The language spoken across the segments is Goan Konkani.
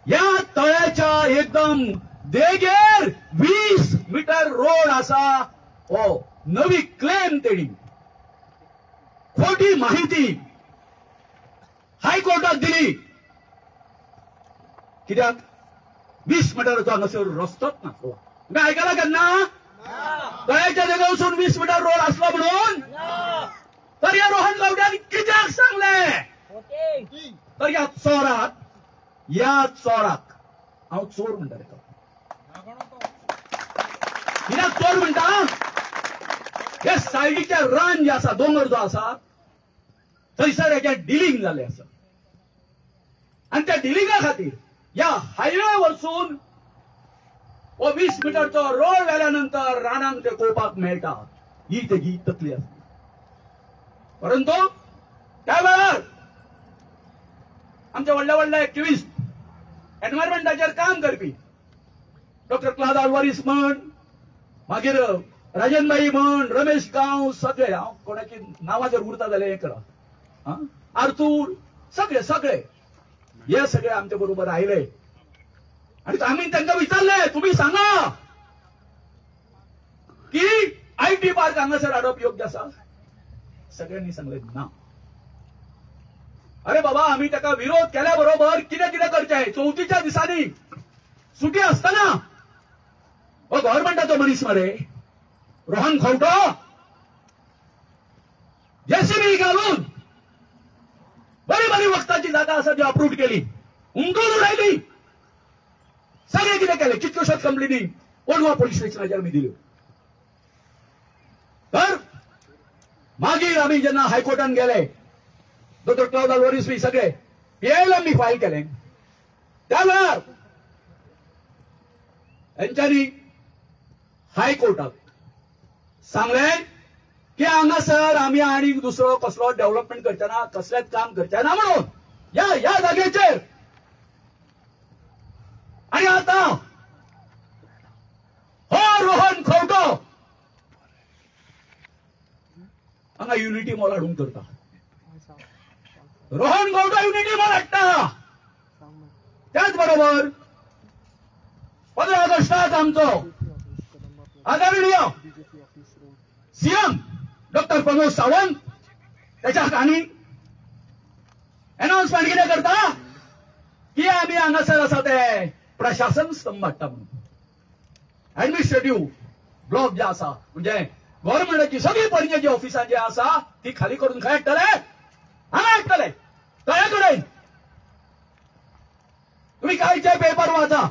या तळ्याच्या एकदम देगेर 20 मिटर रोड आसा. हो नवी क्लेम तेणी खोटी माहिती हायकोर्टाक दिली. कित्याक 20 मिटराचो हांगासर रस्तोच ना. तुमी आयकला केन्ना तळ्याच्या देगेर वचून 20 मिटर रोड आसलो म्हणून? तर ह्या रोहन खंवट्यान कित्याक सांगलें? तर ह्या चोराक, ह्या चोराक हांव चोर म्हणटा ताका. कित्याक चोर म्हणटा? हे सायडीचें रान जें आसा, दोंगर जो आसा थंयसर हेजें डिलींग जालें आसा आनी त्या डिलिंगा खातीर ह्या हायवे वरसून हो 20 मिटरचो रोड व्हेल्या नंतर रानांक ते कोवपाक मेळटा. ही तेजी तकली आसली. परंतु त्या वेळार आमचे व्हडले व्हडले एक्टिविस्ट, एनवायरमेंटाचेर काम करपी डॉक्टर क्लाद आल्वारीस म्हण, मागीर राजनबाई म्हण, रमेश गांव, सगळे, हांव कोणाची नांवां जर उरता जाल्यार हें करा, आर्थूर, सगळे सगळे हे सगळे आमचे बरोबर आयले आनी आमी तांकां विचारले, तुमी सांगा की IT park हांगासर हाडप योग्य आसा? सगळ्यांनी सांगलें ना. अरे बाबा, आमी ताका विरोध केल्या बरोबर कितें कितें करचें? चवथीच्या दिसांनी सुटी आसतना हो गव्हर्मेंटाचो मनीस मरे रोहन खंवटो जेसीबी घालून बरी बरी वखदाची जागा आसा ती अप्रूव्ह केली, उमटून उडयली, सगळें कितें केलें. कितक्योश्योच कंप्लेनी कोलवा पोलीस स्टेशनाचेर आमी दिल्यो. तर मागीर आमी जेन्ना हायकोर्टान गेले, डॉक्टर क्लाउद आल्वारीस बी सगळे पीआयएल आमी फायल केलें. त्या वेळार हेंच्यांनी हायकोर्टाक सांगलें की हांगासर आमी आनी दुसरो कसलो डेव्हलपमेंट करचे ना, कसलेंच काम करचे ना म्हणून ह्या ह्या जागेचेर. आनी आतां हो रोहन खंवटो हांगा युनिटी मॉल हाडूंक करता. रोहन खंवटो युनिटी मॉल हाडटा. त्याच बरोबर 15 ऑगस्टाक आमचो आदरणीय सीएम डॉक्टर प्रमोद सावंत त्याच्या आनी अनाउन्समेंट कितें करता की आमी हांगासर आसा ते प्रशासन स्तंभ हाडटा म्हणून. एडमिनिस्ट्रेटिव्ह ब्लॉक जे आसा, म्हणजे गव्हर्मेंटाची सगळी पणजेची ऑफिसां जी आसा ती खाली करून खंय हाडटले? हांगा हाडटले, तळ्या कडेन. तुमी कालचे पेपर वाचा,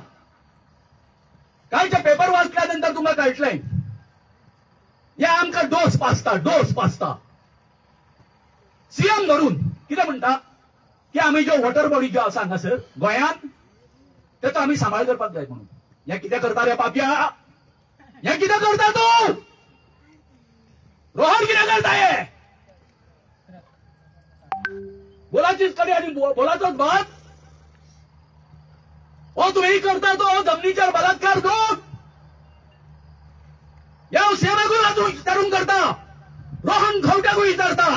कालचे पेपर वाचल्या नंतर तुमकां कळटलें हे आमकां dose pasta, dose pasta. CM धरून कितें म्हणटा की आमी ज्यो वॉटर बॉडी ज्यो आसा हांगासर गोंयांत तेचो आमी सांबाळ करपाक जाय म्हणून. हें कितें करता रे पापया? हें कितें करता तूं? रोहन कितें करता हे? बोलाचीच कडी आनी बोलाचोच भात. हो तुमी करता तो जमनीचेर बलात्कार करून ह्या सेवाकूय विचारून करता, रोहन खंवट्याकूय विचारता.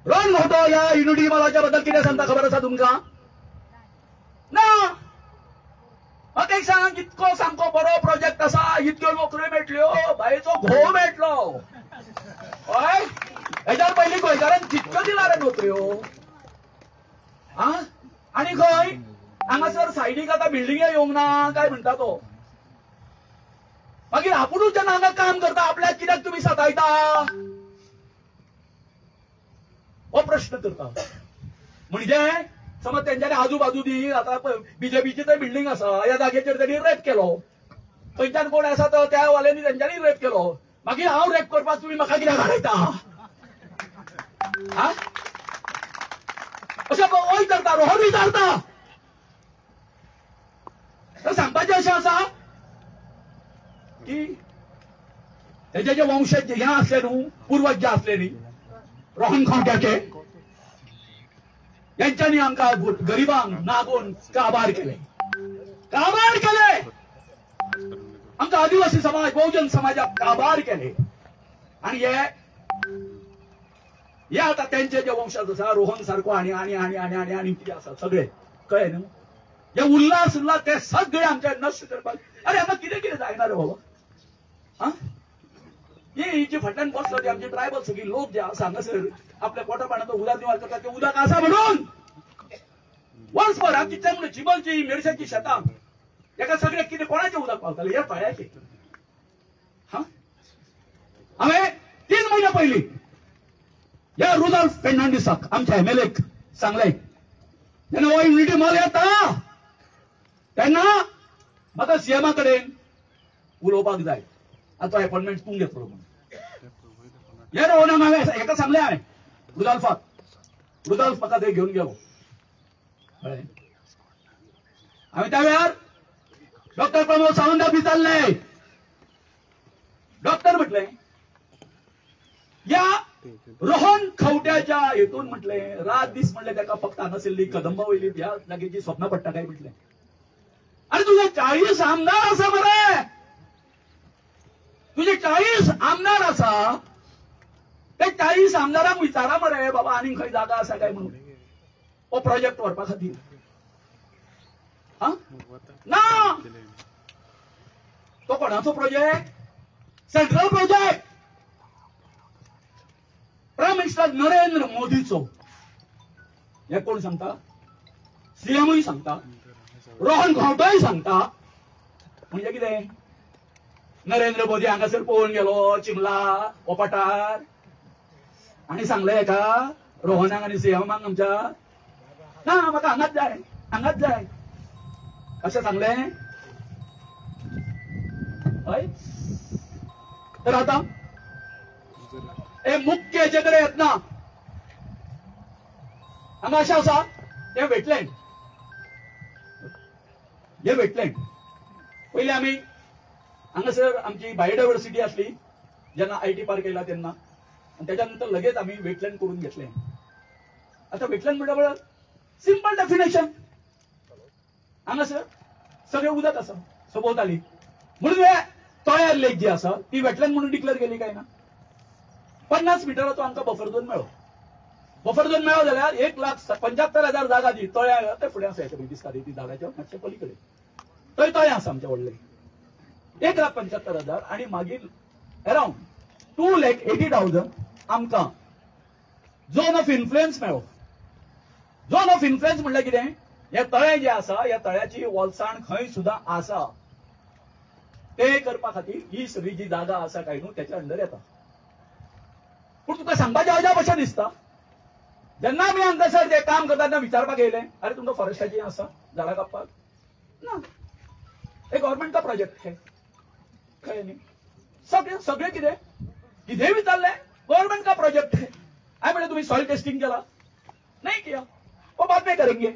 रोहन खंवटो ह्या युनिटी मॉलाच्या बद्दल कितें सांगता खबर आसा तुमकां? ना. म्हाका एक सांग, इतको सामको बरो प्रोजेक्ट आसा, इतक्यो नोकऱ्यो मेळटल्यो, बायेचो घोव मेळटलो. हय, हेच्यार पयलीं गोंयकारान कितक्यो दिला रे नोकऱ्यो. आं, आनी खंय हांगासर सायडीक आतां बिल्डिंगे येवंक ना काय म्हणटा तो. मागीर आपुणूच जेन्ना हांगा काम करता आपल्याक कित्याक तुमी सतायता हो प्रश्न करता. म्हणजे समज तेंच्यांनी आजूबाजू दी आतां बीजेपीची थंय बिल्डींग आसा, ह्या जागेचेर तेणी रेप केलो, थंयच्यान कोण आसा तो त्या वाल्यांनी तेंच्यांनी रेप केलो, मागीर हांव रेप करपाक तुमी म्हाका कित्याक घालयता? आं, अशें वय करता, रोहन विचारता. तर सांगपाचें अशें आसा की तेजे जे वंशज हे आसले न्हू, पुर्वज जे आसले न्ही रोहन खंवट्याचे, यांच्यांनी आमकां गरिबांक नागोवन काबार केले, काबार केले. आमकां आदिवासी समाज, बहुजन समाजाक काबार केले. आनी हे आतां तेंचे जे वंशज आसा रोहन सारको आनी आनी आनी आनी आनी आनी कितें आसा सगळे कळ्ळें न्हू? हे उल्हास उरला ते सगळे आमच्या नश्ट करपाक. अरे आमकां कितें कितें जायना रे बाबा. आं, ही जी फाटल्यान बसला ती आमची ट्रायबल सगळी लोक जे आसा हांगासर आपल्या पोटा पाण्याचो उदक निवार करतात, ते उदक आसा म्हणून वर्सभर आमची चंगळ चिबलची मिरशाची शेतां एका सगळे कितें कोणाचें उदक पावतालें ह्या तळ्याचें. हा, हांवें 3 म्हयन्या पयलीं ह्या रुदाल्फ फेर्नांडीसाक आमच्या एमएलएक सांगलें, जेन्ना हो युनिटी मॉल येता तेन्ना म्हाका सीएमा कडेन उलोवपाक जाय, आतां तो एपॉयंटमेंट तूं घेतलो म्हणून. हे रोहनाक हांवें हेका सांगलें हांवें रुदाल्फाक, रुदाल्फ म्हाका थंय घेवन गेलो. कळ्ळें? हांवें त्या वेळार डॉक्टर प्रमोद सावंताक विचारलें, डॉक्टर म्हटलें या रोहन खवट्याच्या हेतून म्हटलें रात दीस म्हटलें ताका फक्त हांगासरली कदंबा वयली ह्या लागींची स्वप्नां पडटा काय म्हटलें. अरे तुजे 40 आमदार आसा मरे, तुजे 40 आमदार आसा, ते 40 आमदारांक विचारा मरे बाबा आनीक खंय जागा आसा काय म्हणून हो प्रोजेक्ट व्हरपा खातीर. ना, तो कोणाचो project? Central project, prime minister Narendra मोदीचो. हे कोण सांगता? सीएमूय सांगता, रोहन खंवटोय सांगता. म्हणजे कितें, नरेंद्र मोदी हांगासर पळोवन गेलो चिमला ओपाटार आनी सांगलें हेका रोहनाक आनी सीएमाक आमच्या, ना म्हाका हांगाच जाय हांगाच जाय अशें सांगलें. हय, तर आतां हे मुख्य हेचे कडेन येतना हांगा अशें आसा, तें वेटलँड, हे वेटलँड पयलीं आमी हांगासर आमची बायोडायवर्सिटी आसली जेन्ना IT park येयला तेन्ना, आनी तेच्या नंतर लगेच आमी वेटलँड करून घेतलें. आतां वेटलँड म्हणल्यार सिंपल डेफिनेशन, हांगासर सगळें उदक आसा सभोवताली, म्हणून हे तळ्यार लेक जी आसा ती वेटलँड म्हणून डिक्लेअर केली काय ना. 50 मिटराचो आमकां बफर झोन मेळ्ळो. बफर झोन मेळ्ळो जाल्यार 1,75,000 जागा जी तळ्या ते फुडें आसा, पळय दिसता ती झाडाच्या मातशे पलीकडे थंय तळें आसा आमचें व्हडलें, 1,75,000 आनी मागीर अरावंड 2,80,000 आमकां झोन ऑफ इन्फ्लुएन्स मेळ्ळो. झोन ऑफ इन्फ्लुएन्स म्हणल्यार कितें, हें तळें जें आसा ह्या तळ्याची वलसाण खंय सुद्दां आसा ते करपा खातीर ही सगळी जी जागा आसा काय न्हू त्याच्या अंडर येता. पूण तुका सांगपाचें अजाप अशें दिसता, जेन्ना आमी हांगासर ते काम करता तेन्ना विचारपाक येयले, अरे तुमकां फॉरेस्टाची आसा झाडां कापपाक ना, हे गव्हर्मेंटचा प्रोजेक्ट हे. कळ्ळें न्ही? सगळें सगळें कितें कितें विचारलें, गव्हर्मेंट का प्रोजेक्ट है. हांवें म्हणलें तुमी सॉयल टेस्टिंग केला? नाही किया, वो बाद में करेंगे.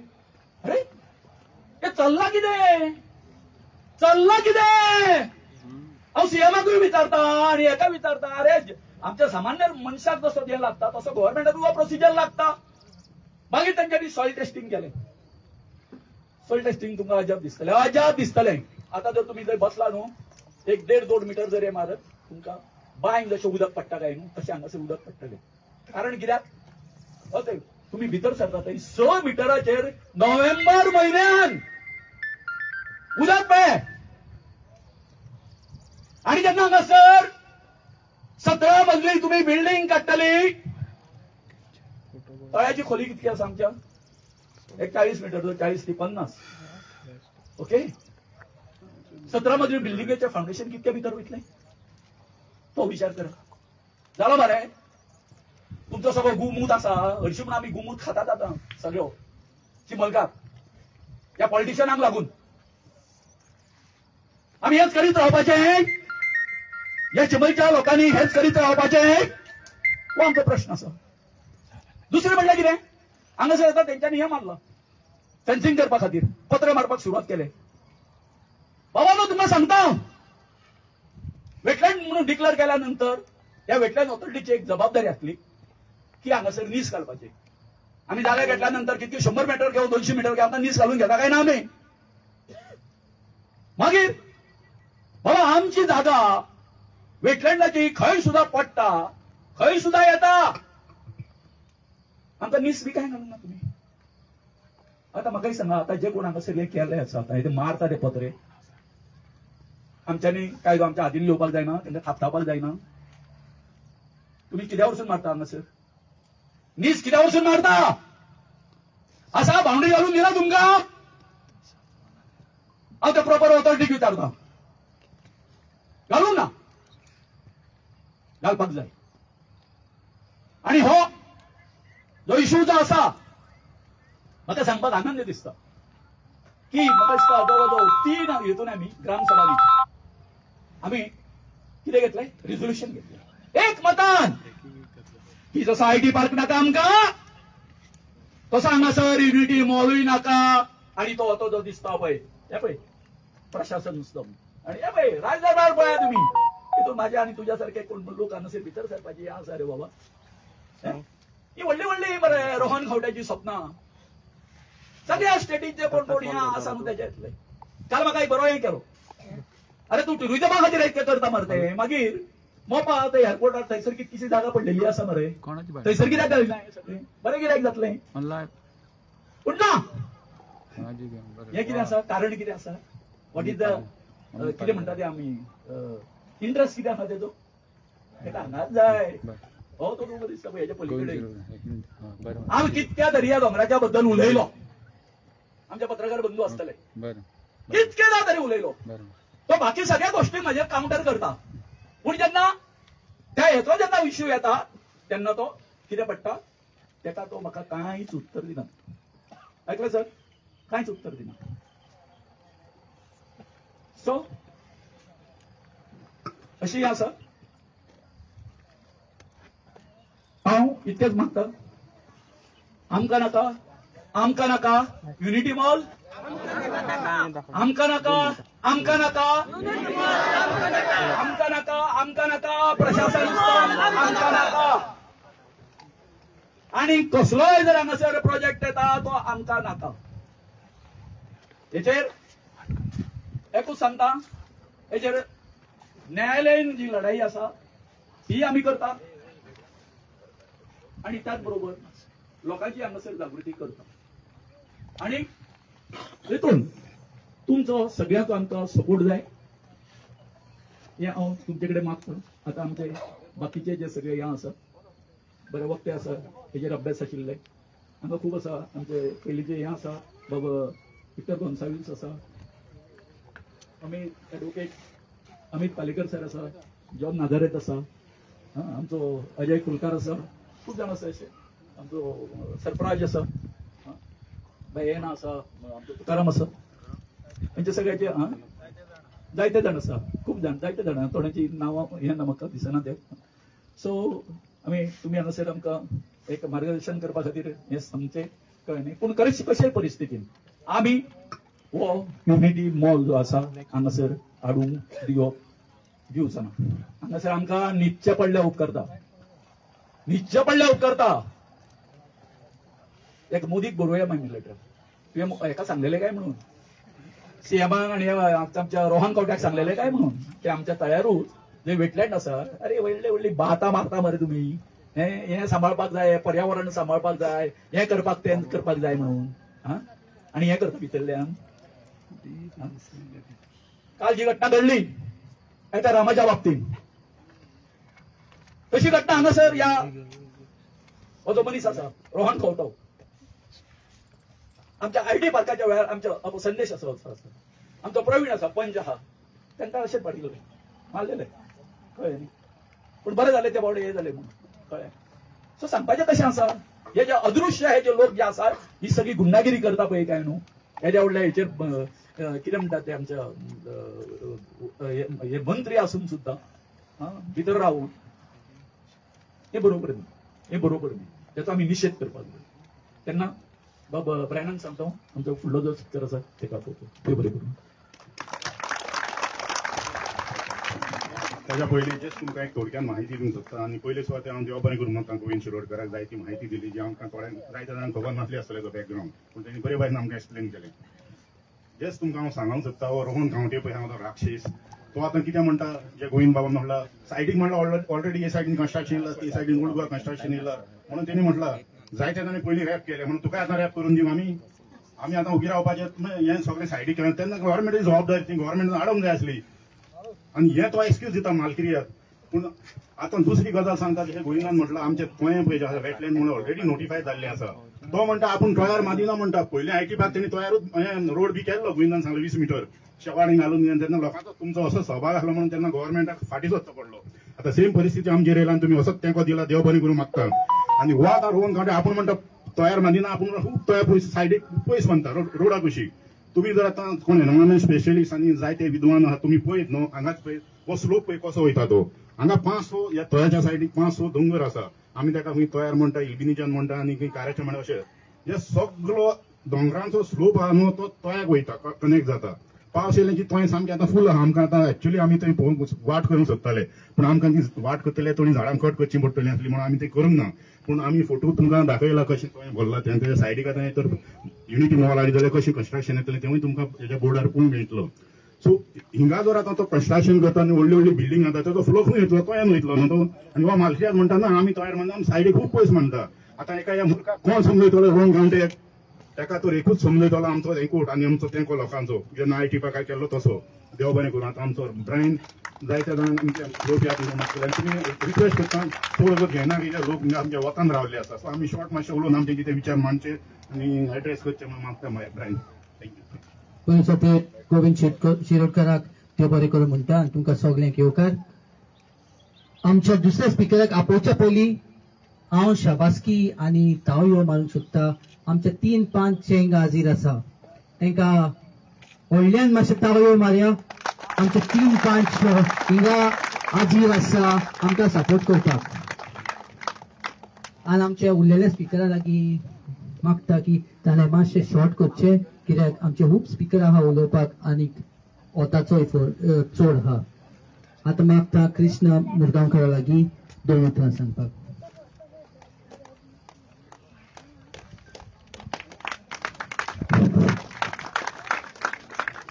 अरे हे चल्लां कितें, चल्लां कितें? हांव सीएमाकूय विचारता आनी हेका विचारता, अरे आमच्या सामान्य मनशाक जसो हें लागता तसो गव्हर्मेंटाकूय हो प्रोसिजर लागता. मागीर तेंच्यांनी सॉयल टेस्टिंग केलें. सॉयल टेस्टिंग तुमकां अजाप दिसतलें, अजाप दिसतलें. आतां जर तुमी जर बसला न्हू एक 1.5-2 मिटर जर हे मारत तुमकां बांयन जशें उदक पडटा काय न्हू तशें हांगासर उदक पडटलें. कारण कित्याक, हय तुमी भितर सरता थंय 6 मिटराचेर नोव्हेंबर म्हयन्यान उदक पळय. आनी जेन्ना हांगासर 17 मजली तुमी बिल्डिंग काडटली, तळ्याची खोली कितकी आसा आमच्या? एक 40 मिटर, 40 ते 50. ओके, 17 मजली बिल्डिंगेचें फावंडेशन कितके भितर वयतलें तो विचार करा. जालो मरे तुमचो सगळो गुमूत आसा, हरशीं म्हूण आमी गुमूत खातात आतां सगळ्यो चिमलकार ह्या पॉलिटिशियनांक लागून. आमी हेच करीत रावपाचें, ह्या चिमलच्या लोकांनी हेच करीत रावपाचें, हो आमचो प्रश्न आसा. दुसरें म्हणल्यार कितें, हांगासर आतां तेंच्यांनी हें मारलां फेन्सिंग करपा खातीर पत्रे मारपाक सुरवात केले. बाबा तुमकां सांगता, वेटलँड म्हणून डिक्लेअर केल्या नंतर ह्या वेटलँड ऑथॉरिटीची एक जबाबदारी आसली की हांगासर नीस घालपाची. आमी जागा घेतल्या नंतर कितके 100 मिटर घेवं 200 मिटर घेवं आमकां नीस घालून घेता काय ना आमी. मागीर बाबा आमची जागा वेटलँडाची खंय सुद्दां पडटा, खंय सुद्दां येता, आमकां नीस बी काय घालूंक ना तुमी. आतां म्हाका सांगा, आतां जे कोण हांगासर हे केल्ले आसा, आतां ते मारता ते पत्रे, आमच्यांनी कायदो आमच्या हातीन घेवपाक जायना, तांकां थापटावपाक जायना. तुमी कित्या वरसून मारता हांगासर? नीस कित्या वरसून मारता? आसा बाउंड्री घालून दिला तुमकां? हांव ते प्रॉपर ऑथॉरिटीक विचारता, घालूंक ना, घालपाक जाय. आनी हो जो इशू जो आसा म्हाका सांगपाक आनंद दिसता की म्हाका दिसता जवळ जवळ 3 हेतून आमी ग्रामसभांनी आमी कितें घेतलें, रिजोल्युशन घेतलें एक मतान की जसो IT park नाका आमकां तसो हांगासर युनिटी मॉलूय नाका. आनी तो तो जो दिसता पळय, हे पळय प्रशासन नुस्तो, आनी हे पळय राजदरबार पळया तुमी, तितून म्हाज्या आनी तुज्या सारके कोण लोक हांगासर भितर सरपाची आसा रे बाबा. ही व्हडली व्हडली मरे रोहन खंवट्याची सपनां सगळ्या स्टेटीचे कोण कोण ह्या आसा न्हू तेजे येतले. काल म्हाका एक बरो हें केलो, अरे तूं टुरिजमा खातीर इतकें करता मरे ते, मागीर मोपा ते एअरपोर्टार थंयसर कितकीशी जागा पडलेली आसा मरे, थंयसर कित्याक घालिना हें सगळें, बरें कित्याक जातलें. पूण ना, हें कितें आसा, कारण कितें आसा, what is the कितें म्हणटा ते आमी इंट्रस्ट कितें आसा तेजो, तेका हांगाच जाय. हो तो तुमकां दिसता पळय हेच्या पलीकडे. आमी कितक्या तरी ह्या दोंगराच्या बद्दल उलयलो, आमचे पत्रकार बंधू आसतले, कितकेदा तरी उलयलो, तो बाकी सगळ्या गोष्टी म्हजेर काउंटर करता. पूण जेन्ना त्या हेचो जेन्ना इश्यू येता तेन्ना तो कितें पडटा तेका तो म्हाका कांयच उत्तर दिना. आयकलें सर, कांयच उत्तर दिना. सो अशी आसा. हांव इतकेंच मागता, आमकां नाका, आमकां नाका युनिटी मॉल, आमकां नाका, आमकां नाका, आमकां नाका, आमकां नाका प्रशासन, आमकां नाका. आनी कसलोय जर हांगासर प्रोजेक्ट येता तो आमकां नाका. हेचेर एकूच सांगता, हेचेर न्यायालयीन जी लढाई आसा ती आमी करता आनी त्याच बरोबर लोकांची हांगासर जागृती करता. आनी हेतून तुमचो सगळ्यांचो आमकां सपोर्ट जाय हें हांव तुमचे कडेन मागता. आतां आमचे बाकीचे जे सगळे हें आसा, बरे वक्ते आसा, हेजेर अभ्यास आशिल्ले हांगा खूब आसा. आमचे पयलींचे हें आसा बाबा विक्टर गोन्साल्वीस आसा, आमी एडवोकेट अमीत पालेकर सर आसा, जॉन नाजारेत आसा, आमचो अजय कुलकार आसा, खूब जाण आसा अशे, आमचो सरप्राज आसा, बाय आसा, आमचो तुकाराम आसा, हेंचे सगळ्याचे जायते जाण आसा, खूब जाण, जायते जाण, थोड्यांची नांवां हें ना म्हाका दिसना ते. सो आमी तुमी हांगासर आमकां एक मार्गदर्शन करपा खातीर हें सांगचें कळ्ळें न्ही. पूण कशे परिस्थितीन आमी हो युनिटी मॉल जो आसा हांगासर हाडूंक दिवप दिवचो ना. हांगासर आमकां न्हिदचें पडल्यार उपकारता, न्हिदचें पडल्यार उपकारता. एक मोदीक बरोवया मागीर लेटर, तुवें हेका सांगलेलें काय म्हणून, सीएमाक आनी आमच्या रोहन खंवट्याक सांगलेलें काय म्हणून, ते आमच्या तळ्यारूच जे वेटलँड आसा, अरे व्हडले व्हडली बातां मारता मरे तुमी, हें हें सांबाळपाक जाय, पर्यावरण सांबाळपाक जाय, हें करपाक तें करपाक जाय म्हणून. आं, आनी हें करता भितरल्यान. काल जी घटना घडली एका रामाच्या बाबतींत, तशी घटना हांगासर ह्या हो जो मनीस आसा रोहन खंवटो, आमच्या IT पार्काच्या वेळार आमचो संदेश आसा, आमचो प्रवीण आसा, पंच आसा, तांकां अशेंच पाटिल्लें मारलेलें, कळ्ळें न्ही. पूण बरें जालें ते बावडे हे जालें म्हणून, कळ्ळें. सो सांगपाचें कशें आसा, हे जे अदृश्य हे जे लोक जे आसा ही सगळी गुंडागिरी करता पळय काय न्हू, हेज्या व्हडल्या हेचेर कितें म्हणटा ते आमच्या हे मंत्री आसून सुद्दां भितर रावून, हें बरोबर न्ही, हें बरोबर न्ही, तेचो आमी निशेध करपाक जाय. तेन्ना बाबा ब्रायनाक सांगता, आमचो फुडलो जो स्पिकर आसा तेका पळोवचो, ते बरें करून. ताच्या पयलीं जस्ट तुमकां एक थोडक्यान म्हायती दिवंक सोदता. आनी पयले सुवातेर हांव देवा बरें करूं म्हाका गोविंद शिरोडकराक जायती म्हायती दिली जी आमकां थोड्यांक जायत्या जाणांक खबर नासली आसतले तो बॅकग्रावंड, पूण तेणी बरे भाशेन आमकां एक्सप्लेन केलें. जस्ट तुमकां हांव सांगूंक सोदता, हो रोहन खांवटे पळय हांव तो राक्षीस, तो आतां कितें म्हणटा, जे गोविंद बाबान म्हणला सायडीक म्हणला ऑलरेडी हे सायडीन कन्स्ट्रक्शन येयला, ते सायडीन ओल्ड गोवा कन्स्ट्रक्शन येयला, म्हणून तेणी म्हटलां जायत्या जाणांनी पयलीं रॅप केलें म्हणून तुका आतां रॅप करून दिवं आमी. आमी आतां उगी रावपाचें हें सगळें सायडीक केलें तेन्ना गव्हर्मेंटाची जबाबदारी ती गव्हर्मेंटान हाडूंक जाय आसली. आनी हें तो एक्सक्यूज दिता मालक्रियाद. पूण आतां दुसरी गजाल सांगता, जशें गोविंदान म्हटलां आमचें तुयें पळय जें आसा वेटलँड म्हणून ऑलरेडी नोटिफाय जाल्लें आसा. तो म्हणटा आपूण तयार मादिना म्हणटा. पयलीं IT park तेणी तयारूच रोड बी केल्लो, गोविंदान सांगलें 20 मिटर शेवाणी घालून, तेन्ना लोकांचो तुमचो असो सहभाग आसलो म्हणून तेन्ना गव्हर्मेंटाक फाटीं सोदचो पडलो. आतां सेम परिस्थिती आमचेर येयला आनी तुमी असोच तेंको दिला, देव बरें करूं मागता. आनी हो आतां रोवन गांवटे आपूण म्हणटा तयार मादिना, आपूण खूब तयार पयस सायडीक पयस बांदता रोडा कुशीक. तुमी जर आतां कोण एनवायरमेंट स्पेशलिस्ट आनी जायते विद्वान आहा, तुमी पळयत न्हू हांगाच पळयत हो स्लोप पळय कसो वयता तो. हांगा 500 ह्या तळ्याच्या सायडीक 500 दोंगर आसा. आमी ताका खंय तयार म्हणटा, इल्बिनीच्यान म्हणटा आनी खंय काऱ्याचें म्हणटा, अशें हे सगलो दोंगरांचो स्लोप आहा न्हू तो तळ्याक वयता, कनेक्ट जाता. पावस येयले की थंय सामकें आतां फूल आहा. आमकां आतां एक्चुअली आमी थंय पळोवंक वाट करूंक सोदताले, पूण आमकां ती वाट करतले थोडीं झाडां कट करचीं पडटलीं आसली म्हणून आमी तें करूंक ना. पूण आमी फोटो तुमकां दाखयला कशें थंय भरला तें. तेच्या सायडीक आतां तर युनिटी मॉल हाडली जाल्यार कशें कन्स्ट्रक्शन येतलें तेंवूय तुमकां हेज्या बोर्डार पळोवंक मेळटलो. सो हिंगा जर आतां तो कन्स्ट्रक्शन करता आनी व्हडली व्हडली बिल्डींग जाता तेजो फ्लो खंय येतलो, तोयान वयतलो न्हू तो. आनी हो मालक्रियाद म्हणटा ना आमी तयार म्हणटा, आमी सायडीक खूब पयस म्हणटा. आतां एका ह्या मुर्खाक कोण समजयतलो रोवन गांवटे, ताका तर एकूच समजयतलो आमचो एकूट आनी आमचो तेंको लोकांचो जेन्ना IT पार्कार केल्लो तसो. देव बरें करूं. आतां आमचो ब्रायन जायत्या जाणांक आमचे लोक याद मागतले आनी तुमी रिक्वेस्ट करता चड वगत घेयना, कित्याक लोक आमच्या वतान रावल्ले आसा. सो आमी शॉर्ट मातशें उलोवन आमचे कितें विचार मांडचे आनी एड्रेस करचे म्हणून मागता ब्रायन. Thank you. पयलीं ते गोविंद शिरोडकराक देव बरें करूं म्हणटा आनी तुमकां सगळ्यांक येवकार. आमच्या दुसऱ्या स्पिकराक आपोवच्या पयलीं हांव शाबासकी आनी तावयो मारूंक सोदता. आमचे 3-5 चेंग हाजीर आसा, तांकां व्हडल्यान मातशें तावयो मारया. आमचे 3-5 हिंगा हाजीर आसा आमकां सपोर्ट करपाक. आनी आमच्या उरलेल्या स्पिकरा लागीं मागता की ताणें मातशें शॉर्ट करचें, कित्याक आमचे खूब स्पिकर आहा उलोवपाक आनी वताचोय चड आहा. आतां मागता कृष्ण मुरगांवकारा लागीं 2 उतरां सांगपाक.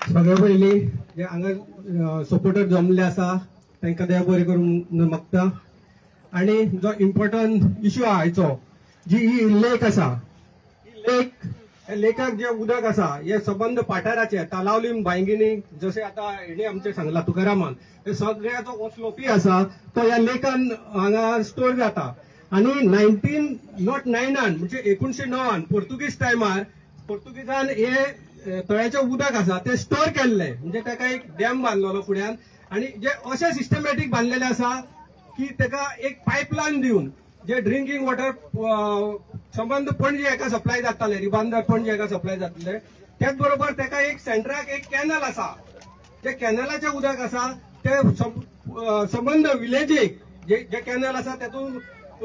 सगळ्या पयलीं जे हांगा सपोर्टर जमले आसा तांकां देव बरें करूं मागता. आनी जो इम्पोर्टंट इश्यू आहा हायचो, जी ही लेक आसा, ही लेक, लेकाक जे उदक आसा हे सबंद पाठाराचे तालावलीम बांयगिनी जशें आतां हेणी आमचें सांगलां तुकारामान, हे सगळ्याचो हो स्लोपी आसा तो ह्या लेकान हांगा स्टोर जाता. आनी 1909 म्हणजे 1909 पोर्तुगीज टायमार पोर्तुगीजान हे तळ्याचें उदक आसा तें स्टोर केल्लें, म्हणजे ताका एक डॅम बांदलेलो फुड्यान. आनी जे अशें सिस्टमॅटीक बांदलेलें आसा की ताका एक पायपलायन दिवन जे ड्रिंकींग वॉटर संबंद पणजे हेका सप्लाय जाताले, रिबांदर पणजे हेका सप्लाय जातले. त्याच बरोबर ताका एक सेंटराक एक कॅनल आसा, जे कॅनलाचें उदक आसा ते संबंद विलेजीक जे कॅनल आसा तातूंत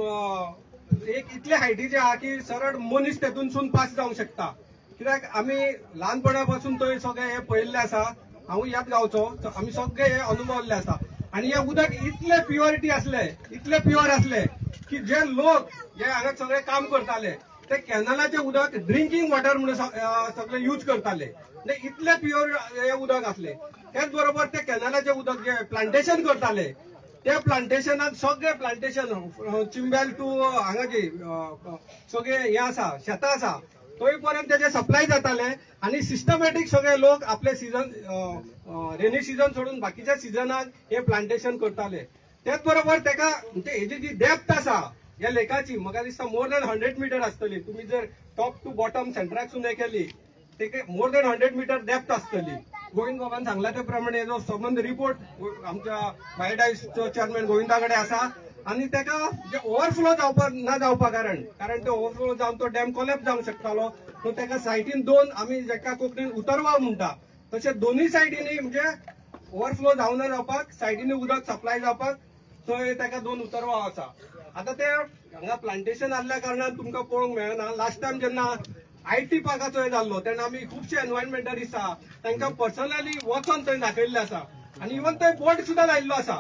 एक इतले हायटीचे आहा की सरळ मनीस तेतूनसून पास जावंक शकता. कित्याक आमी ल्हानपणा पासून थंय सगळें हें पळयल्लें आसा, हांव ह्याच गांवचो, आमी सगळे हे अनुभवल्ले आसा. आनी हें उदक इतलें प्युअरिटी आसलें, इतलें प्युअर आसलें की जे लोक हे हांगा सगळे काम करताले ते कॅनलाचें उदक ड्रिंकींग वॉटर म्हणून सगळे यूज करताले, म्हणजे इतलें प्युअर हें उदक आसलें. त्याच बरोबर ते कॅनलाचें उदक जे प्लांटेशन करताले त्या प्लांटेशनाक सगळे प्लांटेशन चिंबेल टू हांगा जे सगळे हें आसा शेतां आसा थंय पर्यंत तेजे सप्लाय जाताले. आनी सिस्टमॅटीक सगळे लोक आपले सिजन रेनी सिजन सोडून बाकीच्या सिजनाक हे प्लांटेशन करताले. त्याच बरोबर तेका म्हणजे हेजी जी डेप्थ आसा ह्या लेकाची म्हाका दिसता मोर दॅन 100 मिटर आसतली. तुमी जर टॉप टू बॉटम सेंटराकसून हें केली तेका मोर दॅन 100 मिटर डेप्थ आसतली. गोविंद बाबान सांगला त्या प्रमाणे जो संबंद रिपोर्ट आमच्या बायोडायसचो चेअरमॅन गोविंदा कडेन आसा आनी तेका जे ओवरफ्लो जावपाक ना जावपा कारण ते ओवरफ्लो जावन तो डॅम कोलॅप्स जावंक शकतालो. सो तेका सायडीन 2 आमी जेका कोंकणीन उतरवाव म्हणटा तशें दोनूय सायडीनी म्हणजे ओवरफ्लो जावना जावपाक सायडीनी उदक सप्लाय जावपाक थंय तेका 2 उतरवाव आसा. आतां ते हांगा प्लांटेशन आहल्या कारणान तुमकां पळोवंक मेळना. लास्ट टायम जेन्ना IT पार्काचो हे जाल्लो तेन्ना आमी खुबशे एनवायरमेंटलिस्ट आहा तांकां पर्सनली वचोन थंय दाखयल्लें आसा आनी इवन थंय बोर्ड सुद्दां लायिल्लो आसा.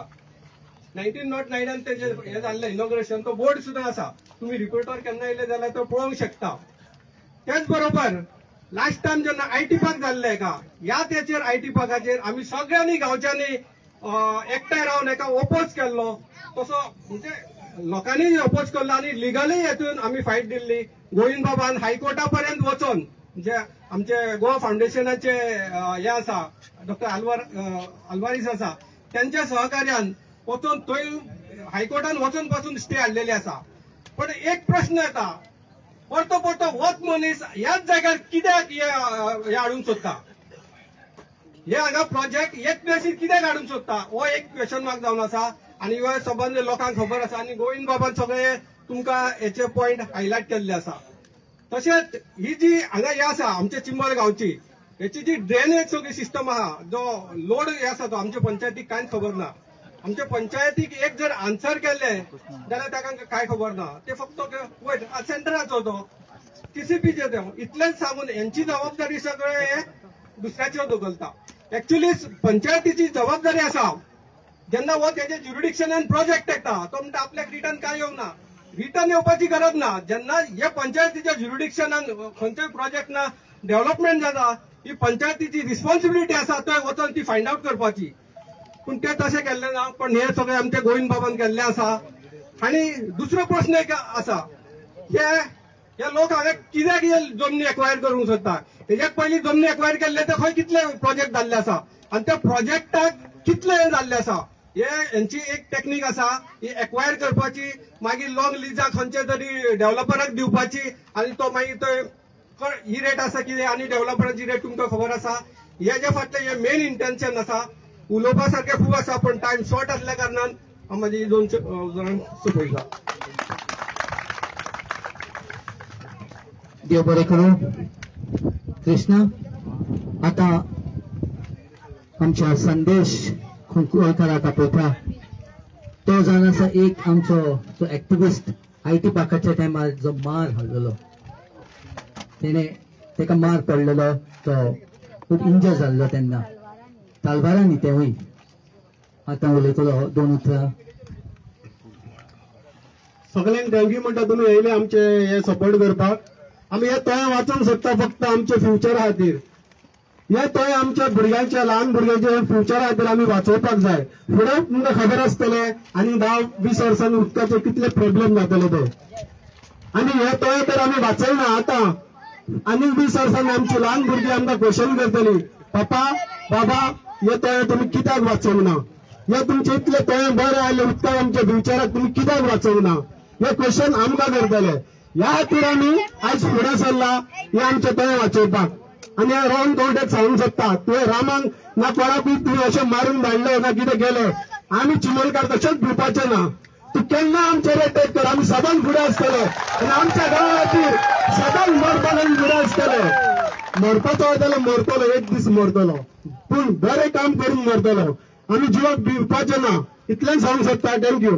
1909 तेजें हें जाल्लें इनॉग्रेशन, तो बोर्ड सुद्दां आसा. तुमी रिपोर्टर केन्ना येयले जाल्यार तो पळोवंक शकता. त्याच बरोबर लास्ट टायम जेन्ना IT park जाल्लें एका ह्याच हेचेर IT पार्काचेर आमी सगळ्यांनी गांवच्यांनी एकठांय रावन एका ओपोज केल्लो, तसो म्हणजे लोकांनी ओपोज केल्लो आनी लिगली हेतून आमी फायट दिल्ली. गोविंद बाबान हायकोर्टा पर्यंत वचोन म्हणजे आमचे गोवा फावंडेशनाचे हे आसा डॉक्टर आल्वारीस आसा त्यांच्या सहकार्यान वचून थंय हायकोर्टान वचून पासून स्टे हाडलेली आसा. पण एक प्रश्न येता, परतो परतो होच मनीस ह्याच जाग्यार कित्याक हे हाडूंक सोदता, हे हांगा प्रोजेक्ट एक प्लेसीर कित्याक हाडूंक सोदता, हो एक क्वेश्चन मार्क जावन आसा. आनी हे संबंद लोकांक खबर आसा आनी गोविंद बाबान सगळे तुमकां हेचे पॉयंट हायलायट केल्ले आसा. तशेंच ही जी हांगा हे आसा आमच्या चिंबल गांवची हेची जी ड्रेनेज सगळी सिस्टम आहा, जो लोड हे आसा तो आमच्या पंचायतीक कांयच खबर ना. आमच्या पंचायतीक एक जर आन्सर केल्ले जाल्यार ताका कांय खबर ना, ते फक्त वयर सेंटराचो तो टीसीपीचे ते इतलेंच सांगून हेंची जबाबदारी सगळे हे दुसऱ्याचेर दवरता. एक्च्युअली पंचायतीची जबाबदारी आसा जेन्ना हो तेजे ज्युरिडिक्शनान प्रोजेक्ट येता तो म्हणटा आपल्याक रिटर्न कांय येवना, रिटर्न येवपाची गरज ना. जेन्ना हे पंचायतीच्या ज्युरिडिक्शनान खंयचोय प्रोजेक्ट ना डेव्हलपमेंट जाता ही पंचायतीची रिस्पॉन्सिबिलिटी आसा थंय वचून ती फायंड आवट करपाची. पूण ते तशें केल्लें ना, पण हे सगळें आमच्या गोविंद बाबान केल्लें आसा. आनी दुसरो प्रश्न एक आसा, हे लोक हांगा कित्याक जमनी एक्वायर करूंक सोदता? हेज्याक पयलीं जमनी एक्वायर केल्ले ते खंय कितले प्रोजेक्ट जाल्ले आसा आनी त्या प्रोजेक्टाक कितले जाल्ले आसा, हे हेंची एक टेक्नीक आसा ही एक्वायर करपाची, मागीर लॉंग लिजा खंयच्या तरी डेव्हलपराक दिवपाची आनी तो मागीर थंय ही रेट आसा कितें आनी डेव्हलपराची रेट तुमकां खबर आसा. हेज्या फाटलें हें मेन इंटेन्शन आसा. उलोवपा सारकें खूब आसा पण टायम शॉर्ट आसल्या कारणान हांव म्हाजी दोन जाणांक सोंपयता. देव बरें करूं. कृष्णा, आतां आमच्या संदेश कुंकळकाराक आपयता. तो जावन आसा एक आमचो जो एक्टिविस्ट IT पार्काच्या टायमार जो मार हाडलेलो, तेणे ताका मार पडलेलो, तो खूब इंजर जाल्लो तेन्ना तालवारांनी. तेवूय आतां उलयतलो दोन उतरां. सगळ्यांक thank you म्हणटा तुमी येयले आमचे हे सपोर्ट करपाक. आमी हे तोय वाचोवंक सोदता फक्त आमच्या फ्युचरा खातीर. हे तोय आमच्या भुरग्यांच्या, ल्हान भुरग्यांच्या फ्युचरा खातीर आमी वाचोवपाक जाय. फुडें तुमकां खबर आसतलें आनी 10-20 वर्सांनी उदकाचे कितले प्रॉब्लेम जातले ते. आनी हे तोय तर आमी वाचयना आतां, आनी 20 वर्सांनी आमची ल्हान भुरगीं आमकां क्वेश्चन करतली, पप्पा बाबा हे तोय तुमी कित्याक वाचोवंक ना, हे तुमचे इतले तोय बरें आयले उदकाक आमच्या फ्युचराक तुमी कित्याक वाचोवंक ना, हे क्वेश्चन आमकां करतले. ह्या खातीर आमी आयज फुडें सरला हे आमचे तोय वाचोवपाक. आनी रोहन खंवटेक सांगूंक सोदता, तुवें रामाक ना कोणाकूय तुवें अशें मारून धाडलें ना कितें केलें, आमी चिमोलकार तशेंच भिवपाचें ना. तूं केन्ना आमचेर अटॅक कर, आमी सदांच फुडें आसतले आनी आमच्या गांवा खातीर सदांच मरपाक आमी फुडें आसतले. मरपाचो जाल्यार मरतलो, एक दीस मरतलो, पूण बरें काम करून मरतलो. आमी जिवाक भिवपाचें ना, इतलेंच सांगूंक सोदता. Thank you.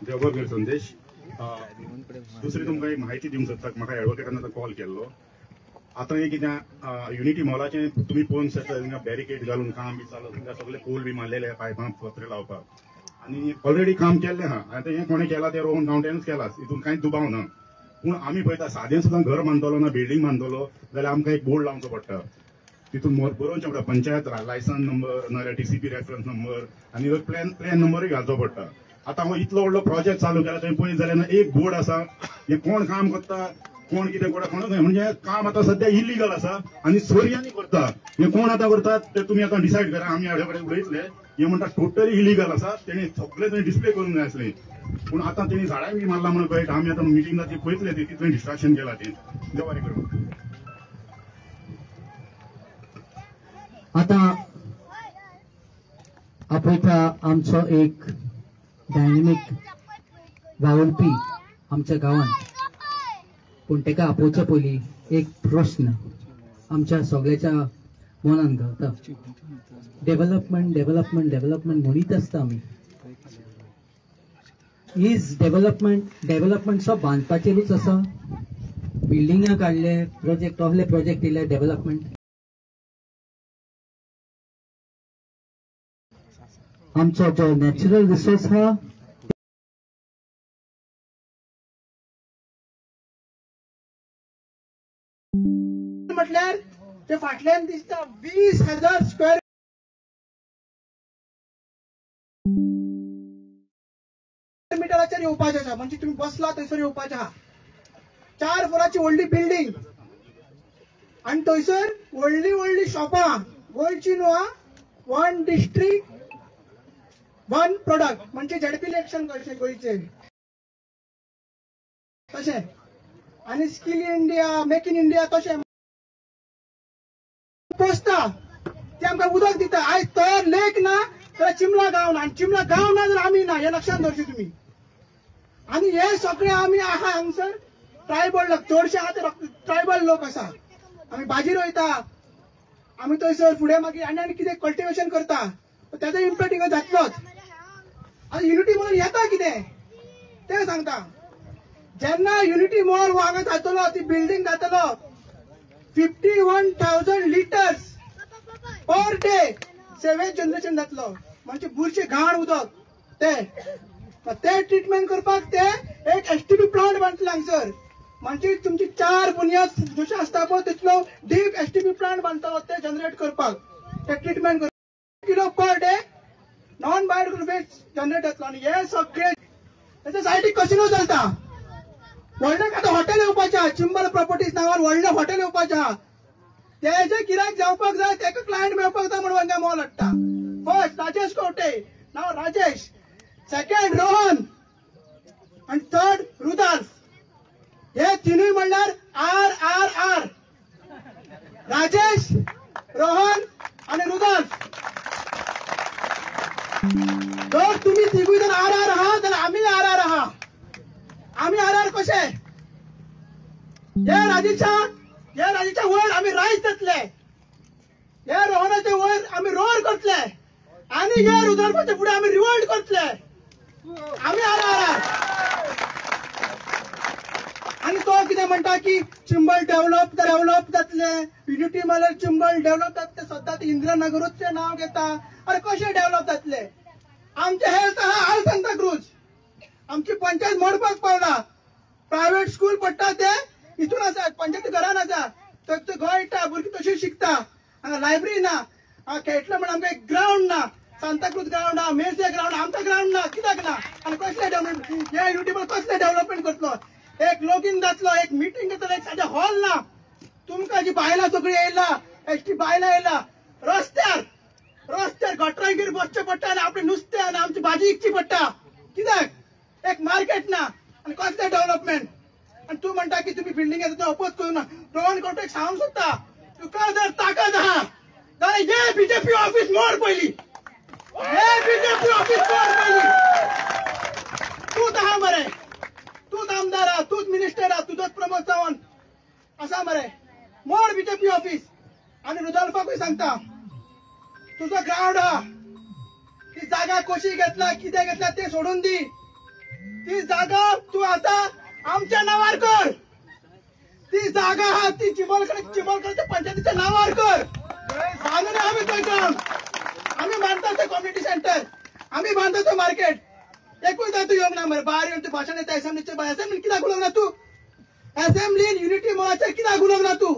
देव संदेश. दुसरी तुमकां एक म्हायती दिवंक सोदता. म्हाका एडवोकेटान आतां कॉल केल्लो. आतां एक कितें युनिटी मॉलाचें तुमी पळोवंक शकता, बॅरिकेड घालून काम बी चालू, तुमकां सगळे पोल बी मारलेले पायपां पत्रे लावपाक आनी ऑलरेडी काम केल्लें आहा. आतां हें कोणें केलां तें रोहन गांवट्यानूच केलां, हितून कांयच दुबाव ना. पूण आमी पळयता सादें सुद्दां घर बांदतलो ना बिल्डींग बांदतलो जाल्यार आमकां एक बोर्ड लावचो पडटा, तितून बरोवचें पडटा पंचायत लायसन्स नंबर नाजाल्यार टीसीपी रेफरन्स नंबर आनी प्लॅन नंबरूय घालचो पडटा. आतां हो इतलो व्हडलो प्रोजेक्ट चालू केला थंय पळयत जाल्यार ना एक बोर्ड आसा, हें कोण काम करता कोण कितें करता कोण, म्हणजे काम आतां सद्या इलिगल आसा आनी सोर्यांनी करता. हें कोण आतां करता तें तुमी आतां डिसायड करा. आमी हाडे कडेन उलयतले. हें म्हणटा टोटली इलिगल आसा, तेणी सगळें थंय डिस्प्ले करूंक जाय आसलें. पूण आतां तेणी झाडां बी मारला म्हणून कळटा. आमी आतां मिटींग जाता ती पळयतले, ती थंय डिस्ट्रक्शन केलां तें. देव बरें करूं. आतां आपयता आमचो एक डायनेमीक वावुरपी आमच्या गांवांत. पूण ताका आपोवच्या पयलीं एक प्रश्न आमच्या सगळ्याच्या मनान घालता. डेव्हलपमेंट डेव्हलपमेंट डेव्हलपमेंट म्हणीत आसता आमी. Is development development सब बांदपाचेरूच आसा? बिल्डिंगां काडले, प्रोजेक्ट असले प्रोजेक्ट दिले, डेव्हलपमेंट आमचो जो नॅचरल रिसोर्स आहा म्हटल्यार ते फाटल्यान दिसता 20,000 स्क्वेअर मिटराचेर येवपाचें आसा. म्हणजे तुमी बसला थंयसर येवपाचें आहा. 4 फ्लोराची व्हडली बिल्डींग आनी थंयसर व्हडली व्हडली शॉपां, गोंयची न्हू, 1 डिस्ट्रिक्ट 1 प्रोडक्ट म्हणजे झेडपी इलेक्शन कशें गोंयचें तशें, आनी skill India, make in India तशें पोसता, ते आमकां उदक दिता. आयज तयार लेक ना जाल्यार चिमला गांव ना, आनी चिमला गांव ना जाल्यार आमी ना, हें लक्षांत दवरचें तुमी. आनी हे सगळे आमी आहा हांगसर ट्रायबल लोक, चडशे आहा ते ट्रायबल लोक आसा. आमी भाजी रोयता, आमी थंयसर फुडें मागीर आनी आनी कितें कल्टिवेशन करता, तेजो इम्पॅक्ट हिंगा जातलोच. आनी युनिटी मॉल येता कितें तें सांगता. जेन्ना युनिटी मॉल हांगा जातलो, ती बिल्डींग जातलो, 51,000 litres per day sewage generation जातलो, म्हणजे बुरशे घाण उदक ते ते ट्रिटमेंट करपाक ते एक STP plant बांदतले हांगसर. म्हणजे तुमची 4 बुनियाद जशें आसता पळय तितलो डीप STP plant बांदतलो ते जनरेट करपाक, ते ट्रिटमेंट करपाक kilo per day non biodegradable waste generate जातलो. आनी हे सगळे तेच्या सायडीक कसिनो चलता, व्हडलें आतां हॉटेल येवपाचें आहा, चिंबल प्रॉपर्टीज नांवान व्हडलें हॉटेल येवपाचें आहा. तेजे गिरायक जावपाक जाय, तेका क्लायंट मेळपाक जाय म्हणून हांगा मॉल हाडटा. फर्स्ट राजेश कवटे, नांव राजेश, सेकंड रोहन आनी थर्ड रुदाल्फ. हे तिनूय म्हणल्यार RRR, Rajesh, Rohan आनी रुदाल्फ. जर तुमी तिगूय जर RR आहा जाल्यार आमी RR आहा. आमी RR कशे? हे राजेशा वयर आमी रायस जातले, हे रोहनाच्या वयर आमी रोर करतले, आनी हे रुद्राच्या फुडें आमी रिवोल्ट करतले. आमी RRR. आनी तो कितें म्हणटा की चिंबल डेव्हलप जातले, युनिटी मॉलार चिंबल डेव्हलप जातले, सद्दां ते इंदिरा नगरूचें नांव घेता. अरे कशें डेव्हलप जातले? आमचें हेल्थ आहा हाल सांताक्रूज, आमची पंचायत मोडपाक पावला. प्रायव्हेट स्कूल पडटा ते हितून आसा, पंचायती घरान आसा, थंय गळटा, भुरगीं तशी शिकता. हांगा लायब्ररी ना, हांगा खेळटले म्हण आमकां एक ग्रावंड ना, सांताक्रूज ग्रावंड आहा, मेर्से ग्रावंड, आमकां ग्रावंड ना, कित्याक ना? आनी कसलें डेव्हलपमेंट हे युनिटी मॉल कसलें डेव्हलपमेंट करतलो? एक लॉगीन जातलो, एक मिटींग जातलो, एक सादें हॉल ना. तुमकां जी बायलां सगळीं येयला, एसटी बायलां येयला, रस्त्यार रस्त्यार गटरांगेर बसचें पडटा आनी आपलें नुस्तें आनी आमची भाजी विकची पडटा. कित्याक? एक मार्केट ना. आनी कसलें डेव्हलपमेंट? आनी तूं म्हणटा की तुमी बिल्डिंगेचो अपोज करूं ना. रोहन कवटेक सांगूंक सोदता, तुका जर ताकद आहा जाल्यार हे बीजेपी ऑफिस मोड पयलीं, हे बीजेपी ऑफिस मोड पयलीं. तूंच आहा मरे, तूंच आमदार आहा, तूंच मिनिस्टर आहा, तुजोच प्रमोद सावंत आसा मरे, मोड बीजेपी ऑफिस. आनी रुदाल्फाकूय सांगता, तुजो ग्रावंड आहा, ती जागा कशी घेतला कितें घेतला तें सोडून दी, ती जागा तूं आतां आमच्या नांवार कर, ती जागा आहा ती चिंबलकडच्या पंचायतीच्या नांवार कर. बांदून आमी थंय ग्रावंड, आमी बांदता तें कम्युनिटी सेंटर, आमी बांदता तें मार्केट. एकूय जाय तूं येवंक ना मरे, भायर येवन तूं भाशण येता एसेंब्लीचेर, एसेंब्लीन कित्याक उलोवंक ना तूं? एसेंब्लीन युनिटी मॉलाचेर कित्याक उलोवंक ना तूं?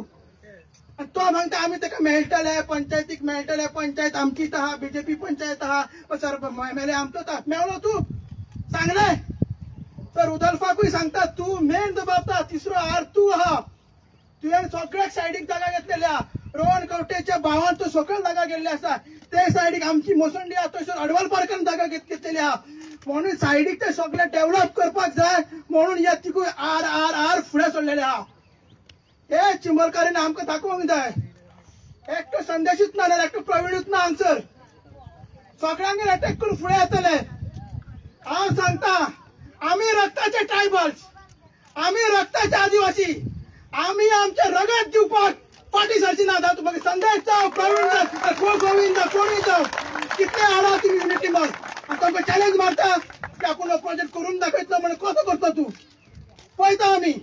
आनी तो सांगता आमी ताका मेळटले, पंचायतीक मेळटले, पंचायत आमचीच आहा, बीजेपी पंचायत आहा, सर एमएलए आमचोच आहा. मेळ्ळो तूं? सांगलें तर रुदल्फाकूय सांगता, तूं मेन जबाबदार, तिसरो आर तूं आहा. तुवें सगळ्याक सायडीक जागा घेतलेल्या, रोहन कवटेच्या भावान तूं सकयल जागा गेल्ली आसा, ते सायडीक आमची मोसंडी आहा, थंयसर अडवाल पार्कान जागा घेतलेली आहा. म्हणून सायडीक ते सगळे डेव्हलप करपाक जाय म्हणून ह्या तिगूय RRR फुडें सरलेले आहा. हे चिंबलकारांनी आमकां दाखोवंक जाय. एकटो संदेशूच ना जाल्यार एकटो प्रवीणूच ना हांगसर, सगळ्यांगेर अटॅक करून फुडें येतले. हांव सांगता, आमी रक्ताचे ट्रायबल्स, आमी रक्ताचे आदिवासी, आमी आमचें रगत दिवपाक फाटीं सरची ना. मागीर संदेश जावं, प्रवीण जावं, गोविंद जावं, कोणूय जावं, कितले हाडा तुमी युनिटी मॉल, आनी तांकां चॅलेंज मारता की आपूण प्रोजेक्ट करून दाखयतलो म्हणून. कसो करता तूं? पळयता आमी.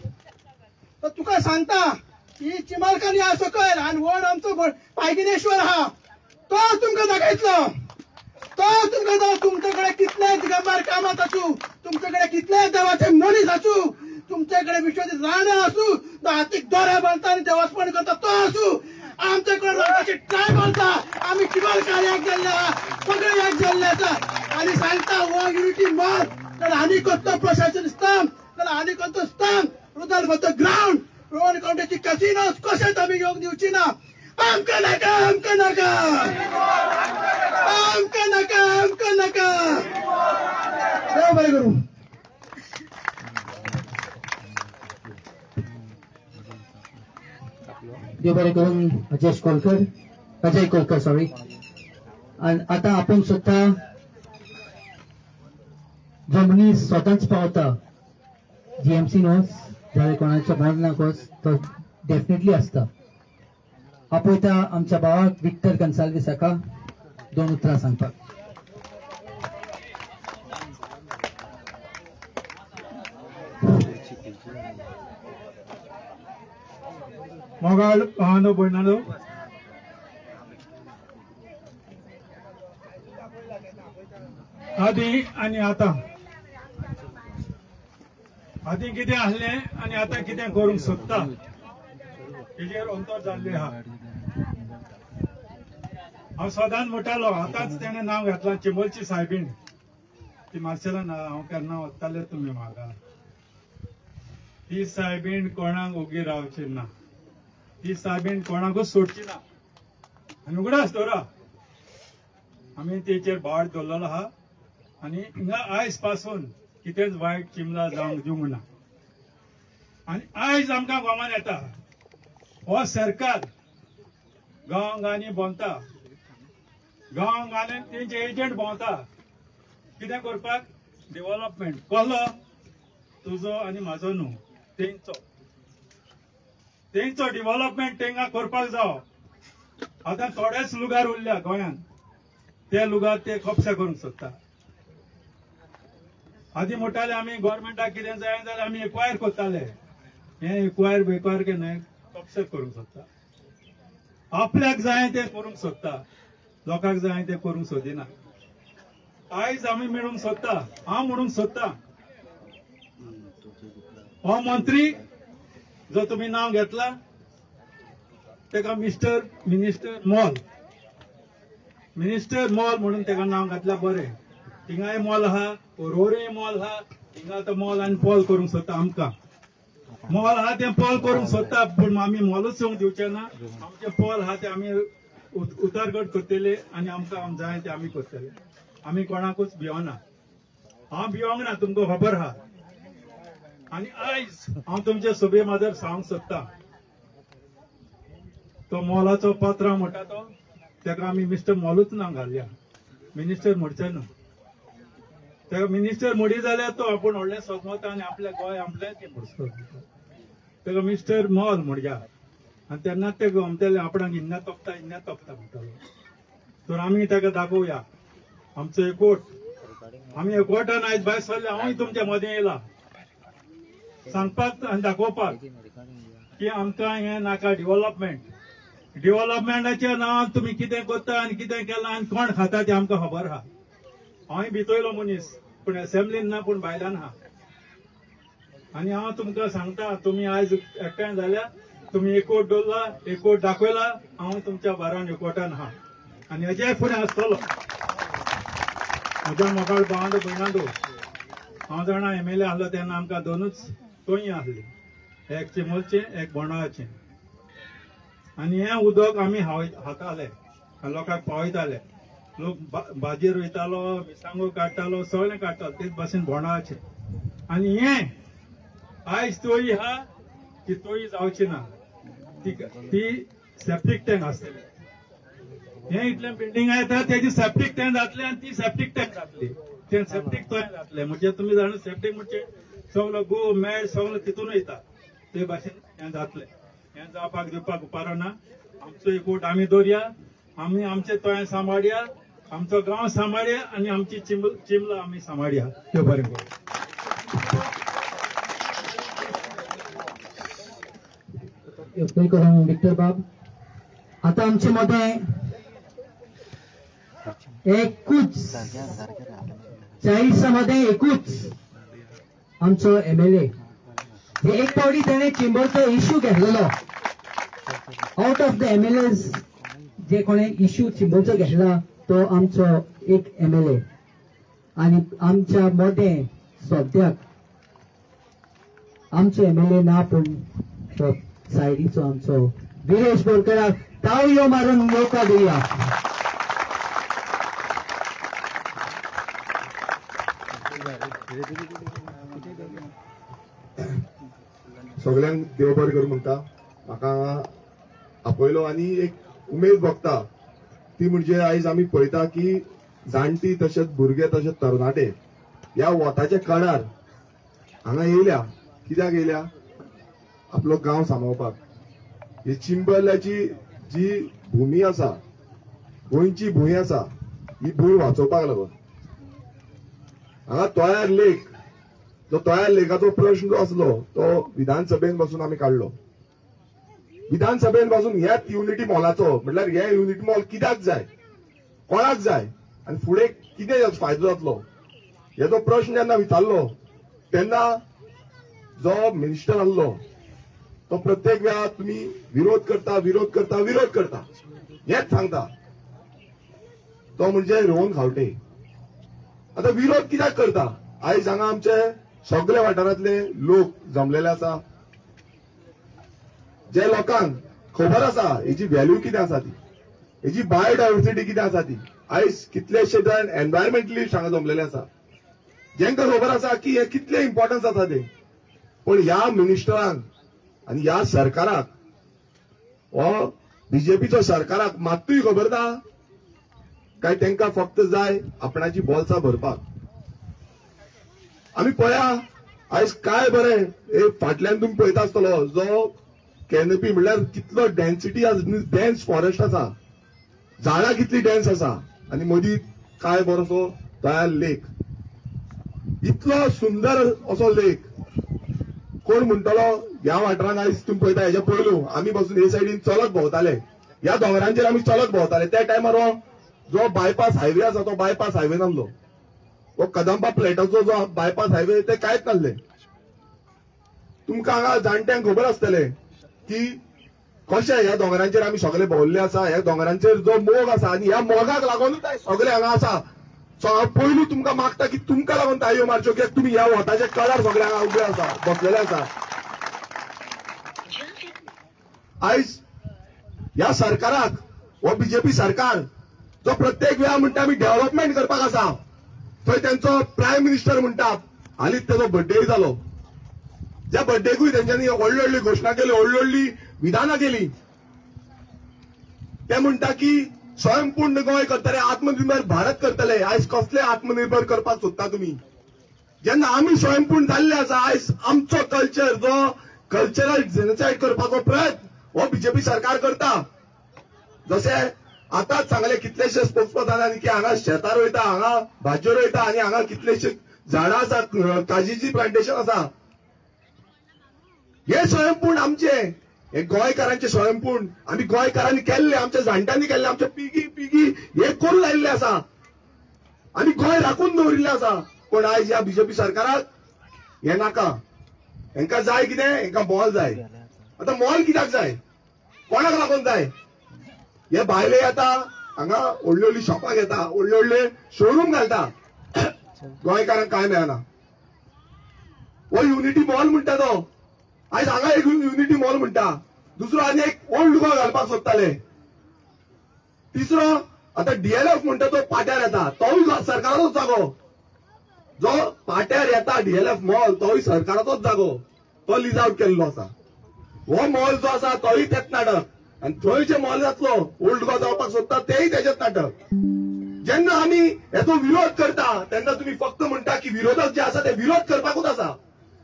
तर तुका सांगता, ही चिंबलकानी आहा सकयल आनी वयर आमचो पायगिनेश्वर आहा, तो तुमकां दाखयतलो, तो तुमकां जावं. तुमचे कडेन कितले दिगंबर कामत आसूं, तुमचे कडेन कितले देवाचे मनीस आसूं, तुमचे कडेन विश्वजीत राणे आसूं, तो हातीक दोऱ्या बांदता आनी देवासपण करता तो आसूं, आमचे कडेन रक्ताची ट्रायबल आसा, आमी चिंबलकार एक जाल्ले आहा, सगळे एक जाल्ले आसा. आनी सांगता, हो युनिटी मॉल तर आनी कसलो प्रशासन स्तंभ, तर आनी कसलो स्तंभ रुदोल्फाचो ग्रावंड रोहन काउंटीची कसिनोस कशेंच आमी घेवंक दिवची ना. आमकां नाका, आमकां नाका, आमकां नाका, आमकां नाका. देव बरें करूं. देव बरें करून अजय कोलकर, अजय कोलकर सॉरी. आनी आतां आपूण स्वता जो मनीस स्वताच पावता जीएमसी वच जाल्यार कोणाच्या मरणाक वच तो डेफिनेटली आसता. आपयता आमच्या भावाक विक्टर गन्साल्वीस हाका दोन उतरां सांगपाक. मोगाळ भावांनो भयणांनो, आदी आनी आतां, आदी कितें आसलें आनी आतां कितें करूंक सोदता हेजेर अंतर जाल्लें आहा. हांव सदांच म्हणटालो, आतांच तेणें नांव घातलां चिंबलची सायबीण, ती मार्सेलान हांव केन्ना वताले तुमी म्हाका. ती सायबीण कोणाक ओगी रावची ना, ती सायबीण कोणाकूच सोडची ना. आनी उगडास दवरा, आमी तेचेर भार दवरलेलो आहा आनी हिंगा आयज पासून कितेंच वायट चिंबला जावंक दिवंक ना. आनी आयज आमकां गोमान येता हो सरकार गांव गांवांनी भोंवता, गांव गांवांनी तेंचे एजंट भोंवता कितें करपाक, डेव्हलपमेंट कसलो तुजो आनी म्हाजो न्हू, तेंचो तेंचो डेव्हलपमेंट तेंकां करपाक जावो. आतां थोडेच लुगार उरल्या गोंयांत, ते लुगार ते कपशे करूंक सोदता. आदी म्हणटाले आमी गव्हर्मेंटाक कितें जाय जाल्यार आमी एक्वायर करताले, हें एक्वायर बेक्वायर के न्हय, कपशे करूंक सोदता. आपल्याक जाय तें करूंक सोदता, लोकांक जाय तें करूंक सोदिना. आयज आमी मेळूंक सोदता, हांव म्हणूंक सोदता हो मंत्री जो तुमी नांव घेतला तेका mister minister mall, minister mall म्हणून तेका नांव घातला बरें. थिंगाय मॉल आहा, ओरोरूय मॉल आहा, थिंगा आतां मॉल आनी पॉल करूंक सोदता. आमकां मॉल आहा तें पॉल करूंक सोदता, पूण आमी मॉलूच येवंक दिवचें ना. आमचें पॉल आहा तें आमी उतारगट करतले आनी आमकां जाय तें आमी करतले. आमी कोणाकूच भिवना, हांव भिवंक ना, तुमकां खबर आहा. आनी आयज हांव तुमचे सभे माजर सांगूंक सोदता, तो मॉलाचो पात्रांव म्हणटा तो तेका आमी मिस्टर मॉलूच नांव घालया, मिनिस्टर म्हणचें न्हू. तेका मिनिस्टर म्हणी जाल्यार तो आपूण व्हडलें सोगमता आनी आपल्या गोंय आपलें तें म्हणसो, तेका मिस्टर मॉल म्हणया. आनी तेन्नाच ते गमतले आपणाक इन्ना तोपता इन्ना तोपता म्हणटालो. तर आमी तेका दाखोवया आमचो एकवट. आमी एकवटान आयज भायर सरले, हांवूय तुमच्या मदें येयला सांगपाक आनी दाखोवपाक की आमकां हें नाका डेव्हलपमेंट. डेव्हलपमेंटाच्या नांवान तुमी कितें करता आनी कितें केलां आनी कोण खाता तें आमकां खबर आहा. हांवूय भितयलो मनीस, पूण एसेंब्लीन ना, पूण भायल्यान आहा. आनी हांव तुमकां सांगता, तुमी आयज एकठांय जाल्या, तुमी एकवट दवरला, एकवट दाखयला, हांव तुमच्या बारान एकवटान आहा आनी हेज्याय फुडें आसतलो. म्हज्या मोगाळ भावांदो भयणांदो, हांव जाणा एमएलए आसलो तेन्ना आमकां दोनूच तोंय आसली, एक चिंबलचें एक बोंडाळाचें. आनी हें उदक आमी हाताले, लोकांक पावयताले. लोक भाजी रोयतालो, मिरसांगो काडटालो, सगळें काडटालो, तेच भाशेन बोंडाळाचें. आनी हें आयज तोय आहा ती तोय जावची ना, ती सेप्टीक टँक आसतली. हें इतलें बिल्डिंग येता तेजी सेप्टीक टँक जातलें आनी ती सेप्टीक टँक जातली, तें सेप्टीक तोय जातलें. म्हणजे तुमी जाणा सेप्टीक म्हणजे सगलो गो मेळ सगलो तितून वयता. ते भाशेन हें जातलें, हें जावपाक दिवपाक उपारना. आमचो एकवट आमी दवरया, आमी आमचें तोंय सांबाळया, आमचो गांव सांबाळया आनी आमची चिंबला आमी सांबाळया. देव बरें करूं. करून विक्टर बाब, आतां आमचे मदें एकूच 40 मदें एकूच आमचो एमएलए. एक फावटी तेणें चिंबलचो इश्यू घेतलेलो. आउट ऑफ the MLAs जे कोणें इश्यू चिंबलचो घेतला तो आमचो एक एमएलए. आनी आमच्या मदें सद्याक आमचो एमएलए ना पूण तो सायडीचो आमचो विरेश बोरकराक ताळयो मारून येवकार दिया. सगळ्यांक देव बरें करूं म्हणटा. म्हाका आपयलो आनी एक उमेद भोगता ती म्हणजे आयज आमी पळयता की जाणटी तशेंच भुरगे तशेंच तरणाटे ह्या वताच्या कडार हांगा येयल्या. कित्याक येयल्या? आपलो गांव सांबाळपाक. ही चिंबलाची जी भूमी आसा, गोंयची भूंय आसा, ही भूंय वाचोवपाक लागून हांगा तोयार लेक, जो तोयार लेकाचो प्रश्न जो आसलो तो विधानसभेन बसून आमी काडलो. विधानसभेन बसून ह्याच युनिटी मॉलाचो, म्हटल्यार हे युनिटी मॉल कित्याक जाय, कोणाक जाय आनी फुडें कितें फायदो जातलो हेजो प्रश्न जेन्ना विचारलो तेन्ना जो मिनिस्टर आसलो तो प्रत्येक वेळा तुमी विरोध करता विरोध करता विरोध करता हेच सांगता. तो म्हणजे रोहन खावटे. आतां विरोध कित्याक करता? आयज हांगा आमचे सगळे वाठारांतले लोक जमलेले आसा, जे लोकांक खबर आसा हेजी व्हॅल्यू कितें आसा ती, हेजी बायोडायवर्सिटी कितें आसा ती. आयज कितलेशे जाण एनवायरमेंटलिस्ट हांगा जमलेले आसा, जेंकां खबर आसा की हे कितले इम्पॉर्टन्स आसा ते. पूण ह्या मिनिस्टरांक आनी ह्या सरकाराक, हो बीजेपीचो सरकाराक मात्तूय खबर ना काय तांकां फक्त जाय आपणाची बोल्सां भरपाक. आमी पळया आयज काय बरें हे फाटल्यान तुमी पळयता आसतलो जो कॅनपी म्हणल्यार कितलो डेन्सिटी डेन्स फॉरेस्ट आसा, झाडां कितली डेन्स आसा आनी मदीं काय बरोसो तयार लेक, इतलो सुंदर असो लेक. कोण म्हणटलो ह्या वाठारांत आयज तुमी पळयता हेच्या पयलू आमी बसून हे सायडीन चलत भोंवताले, ह्या दोंगरांचेर आमी चलत भोंवताले. त्या टायमार हो जो बायपास हायवे आसा तो बायपास हायवे नासलो, हो कदंबा प्लेटाचो जो बायपास हायवे ते कांयच नासले. तुमकां हांगा जाणट्यांक खबर आसतलें की कशें ह्या दोंगरांचेर आमी सगळे भोंवल्ले आसा, ह्या दोंगरांचेर जो मोग आसा आनी ह्या मोगाक लागूनच सगळे हांगा आसा. सो हांव पयलू तुमकां मागता की तुमकां लागून ताळयो मारच्यो कित्याक तुमी ह्या वताच्या कडार सगळे हांगा उबे आसा, बसलेले आसा. आयज ह्या सरकाराक, हो बीजेपी सरकार जो प्रत्येक वेळा म्हणटा आमी डेव्हलपमेंट करपाक आसा, थंय तेंचो प्रायम मिनिस्टर म्हणटा, हालींच तेजो बड्डेय जालो, ज्या बड्डेकूय तेंच्यांनी व्हडली व्हडली घोशणा केली, व्हडली व्हडली विधानां केली. ते म्हणटा की स्वयंपूर्ण गोंय करतले, आत्मनिर्भर भारत करतले. आयज कसले आत्मनिर्भर करपाक सोदता तुमी? जेन्ना आमी स्वयंपूर्ण जाल्ले आसा, आयज आमचो कल्चर जो कल्चरल जेनोसायड करपाचो प्रयत्न हो बीजेपी सरकार करता. जशें आतांच सांगले कितलेशे स्पोक्सपर्सनांनी की हांगा शेतां रोयता, हांगा भाजयो रोयता आनी हांगा कितलेशे झाडां आसा, काजीची प्लांटेशन आसा. हे स्वयंपूर्ण आमचे, हे गोंयकारांचे स्वयंपूर्ण आमी गोंयकारांनी केल्ले, आमच्या जाणट्यांनी केल्ले, आमच्या पिगी पिगी हे करून आयिल्ले आसा आनी गोंय राखून दवरिल्लें आसा. पूण आयज ह्या बीजेपी सरकाराक हे नाका. हेंकां जाय कितें? हेंकां मॉल जाय. आतां मॉल कित्याक जाय? कोणाक लागून जाय? हे भायले येता हांगा व्हडली व्हडली शॉपां घेता, व्हडले व्हडले शोरूम घालता, गोंयकारांक कांय मेळना. हो युनिटी मॉल म्हणटा तो, आयज हांगा एक युनिटी मॉल म्हणटा, दुसरो आनी एक ओल्ड गोवा घालपाक सोदताले, तिसरो आतां डीएलएफ म्हणटा तो पाट्यार येता, तोय सरकाराचोच जागो. जो पाट्यार येता डीएलएफ मॉल तोय सरकाराचोच जागो, तो लीज आउट केल्लो आसा. हो मॉल जो आसा तोय तेच नाटक, आनी थंय जे मॉल जातलो ओल्ड गोवा जावपाक सोदता तेय तेजेच नाटक. जेन्ना आमी हेचो विरोध करता तेन्ना तुमी फक्त म्हणटा की विरोधक जे आसा ते विरोध करपाकूच आसा.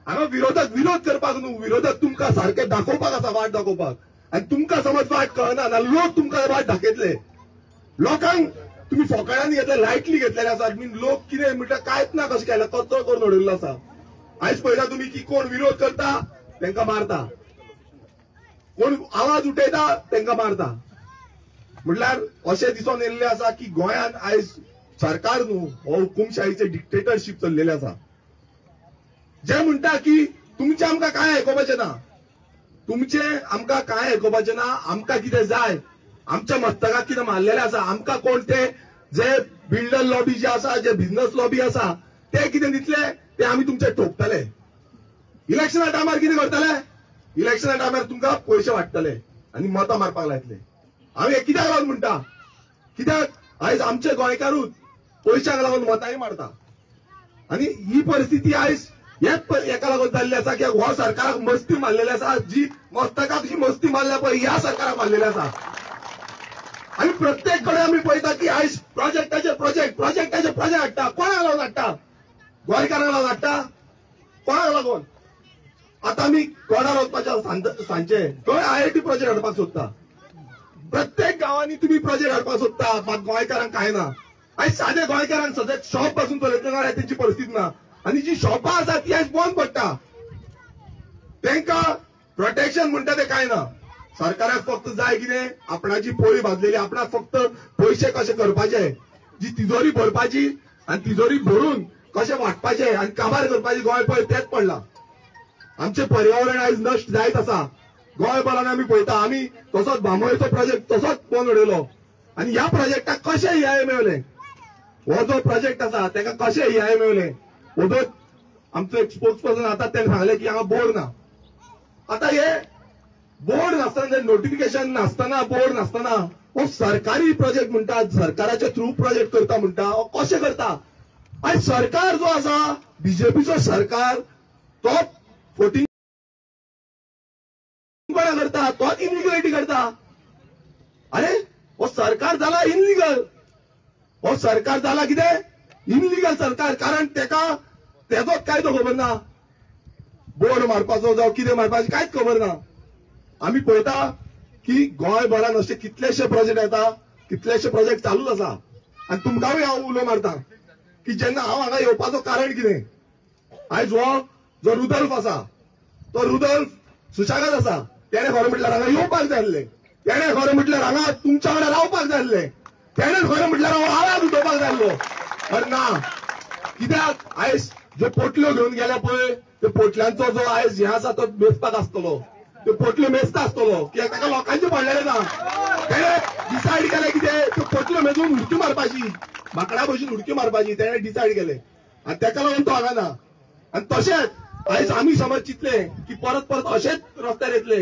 हांगा विरोधक विरोध करपाक न्हू, विरोधक तुमकां सारकें दाखोवपाक आसा, वाट दाखोवपाक. आनी तुमकां समज वाट कळना ना, लोक तुमकां वाट दाखयतले. लोकांक तुमी फोकाणांनी घेतले, लायटली घेतलेले आसा. लोक कितें म्हणटा कांयच ना कशें केलें, कचरो करून उडयल्लो आसा. आयज पळयता तुमी की कोण विरोध करता तांकां मारता, कोण आवाज उठयता तांकां मारता. म्हटल्यार अशें दिसून येयल्लें आसा की गोंयांत आयज सरकार न्हू हो हुकुमशाहीचे डिक्टेटरशीप चल्लेलें आसा. जे म्हणटा की तुमचें आमकां कांय आयकुपाचें ना, तुमचें आमकां कांय आयकुपाचें ना, आमकां कितें जाय, आमच्या मस्तकाक कितें मारलेलें आसा, आमकां कोण ते जे बिल्डर लॉबी जे आसा, जे बिझनस लॉबी आसा ते कितें दितले ते आमी तुमचे ठोकतले. इलेक्शना टायमार कितें करतले? इलेक्शना टायमार तुमकां पयशे वांट्टले आनी मतां मारपाक लायतले. हांव हें कित्याक लागून म्हणटा, कित्याक आयज आमचे गोंयकारूच पयशांक लागून मतांय मारता. आनी ही परिस्थिती आयज हेच हेका लागून जाल्ली आसा की हो सरकाराक मस्ती मारलेली आसा, जी मस्तकाक जी मस्ती मारल्या पळय ह्या सरकाराक मारलेली आसा. आनी प्रत्येक कडेन आमी पळयता की आयज प्रोजेक्टाचे प्रोजेक्ट, प्रोजेक्टाचे प्रोजेक्ट हाडटा. कोणाक लागून हाडटा? गोंयकारांक लागून हाडटा? कोणाक लागून? आतां आमी कोडार वचपाचें सांजचे थंय IIT project हाडपाक सोदता. प्रत्येक गांवांनी तुमी प्रोजेक्ट हाडपाक सोदता, मात गोंयकारांक कांय ना. आयज सादे गोंयकारांक सद्याक शॉप पासून चलयतले जाल्यार तेंची परिस्थिती ना. आनी जी शॉपां आसा ती आयज बंद पडटा. तेंकां प्रोटेक्शन म्हणटा तें कांय ना. सरकाराक फक्त जाय कितें, आपणाची पोळी भाजलेली, आपणाक फक्त पयशे कशे करपाचे, जी तिजोरी भरपाची आनी तिजोरी भरून कशें वांटपाचें आनी काबार करपाची गोंय पळय तेंच पडलां. आमचें पर्यावरण आयज नश्ट जायत आसा. गोंयभरान आमी पळयता, आमी तसोच बांबोळेचो प्रोजेक्ट तसोच बंद उडयलो. आनी ह्या प्रोजेक्टाक कशें EIA मेवलें? हो जो प्रोजेक्ट आसा ताका कशें EIA मेवलें? हो जो आमचो एक स्पोक्स पर्सन आतां तेणें सांगलें की हांगा बोर्ड ना. आतां हे बोर्ड नासतना, नोटिफिकेशन नासतना, बोर्ड नासतना हो सरकारी प्रोजेक्ट म्हणटा, सरकाराच्या थ्रू प्रोजेक्ट करता म्हणटा, हो कशें करता? आयज सरकार जो आसा बीजेपीचो सरकार तो फोटिंग करता, तोच इनलिगलिटी करता. अरे हो सरकार जाला इनलिगल, हो सरकार जाला कितें इनलिगल सरकार. कारण तेका तेजोच कायदो खबर ना, बोर्ड मारपाचो जावं कितें मारपाचें कांयच खबर ना. आमी पळयता की गोंयभरान अशे कितलेशे प्रोजेक्ट येता, कितलेशे प्रोजेक्ट चालूच आसा. आनी तुमकांय हांव उलो मारता की जेन्ना हांव हांगा येवपाचो कारण कितें, आयज हो जो रुदल्फ आसा तो रुदल्फ सुशागात आसा. तेणें खरें म्हटल्यार हांगा येवपाक जाय आसलें, तेणें खरें म्हटल्यार हांगा तुमच्या वांगडा रावपाक जाय आसलें, तेणें खरें म्हटल्यार हांव आवाज उठोवपाक जाय आसलो. पण ना, कित्याक आयज ज्यो पोटल्यो घेवन गेल्या पळय त्यो पोटल्यांचो जो आयज हें आसा तो मेजपाक आसतलो, त्यो पोटल्यो मेजता आसतलो, कित्याक ताका लोकांचें पडलेलें ना. तेणें डिसायड केलें कितें, त्यो पोटल्यो मेजून उडकी मारपाची, माकडा भशेन उडकी मारपाची तेणें डिसायड केलें. आनी ताका लागून तो हांगा ना. आनी तशेंच आयज आमी समज चिंतलें की परत परत अशेंच रस्त्यार येतले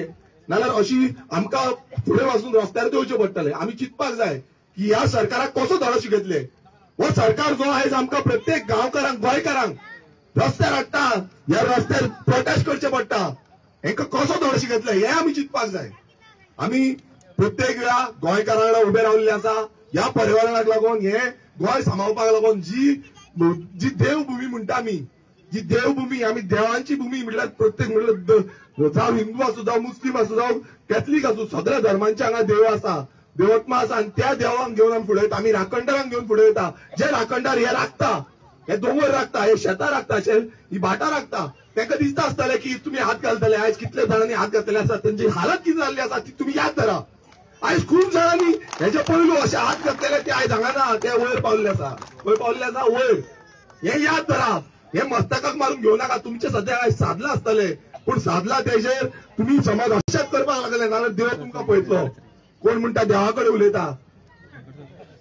नाल्यार अशी आमकां फुडें वचून रस्त्यार देंवचें पडटलें. आमी चिंतपाक जाय की ह्या सरकाराक कसो धडो शिकयतले. हो सरकार जो आयज आमकां प्रत्येक गांवकारांक, गोंयकारांक रस्त्यार हाडटा, ह्या रस्त्यार प्रोटेस्ट करचें पडटा, हेंकां कसो धडो शिकयतले हें आमी चिंतपाक जाय. आमी प्रत्येक वेळा गोंयकारां वांगडा उबे रावल्ले आसा. ह्या पर्यावरणाक लागून, हें गोंय सांबाळपाक लागून, जी जी देवभुमी म्हणटा आमी, जी देवभुमी, आमी देवांची भुमी म्हटल्यार प्रत्येक म्हटल्यार जावं हिंदू आसूं, जावं मुस्लीम आसूं, जावं कॅथलीक आसूं, सगळ्या धर्मांचे हांगा देव आसा, देवत्मा आसा. आनी त्या देवांक घेवन आमी फुडें वयता, आमी राखणदारांक घेवन फुडें वयता. जे राखणदार हे राखता, हे दोंगर राखता, हे शेतां राखता, ही भाटां राखता, तांकां दिसता आसतलें की तुमी हात घालतले. आयज कितले जाणांनी हात घातलेले आसा, तेंची हालत कितें जाल्ली आसा ती तुमी याद धरा. आयज खूब जाणांनी हेजे पयलू अशे हात घातलेले ते आयज हांगा ना, ते वयर पावल्ले आसा, वयर पावल्ले आसा वयर. हें याद धरा, हे मस्तकाक मारून घेवं नाका. तुमचे सद्या आयज सादलां आसतलें, पूण सादलां तेजेर तुमी समज अशेंच करपाक लागले नाल्यार देव तुमकां पळयतलो. कोण म्हणटा देवा कडेन उलयता,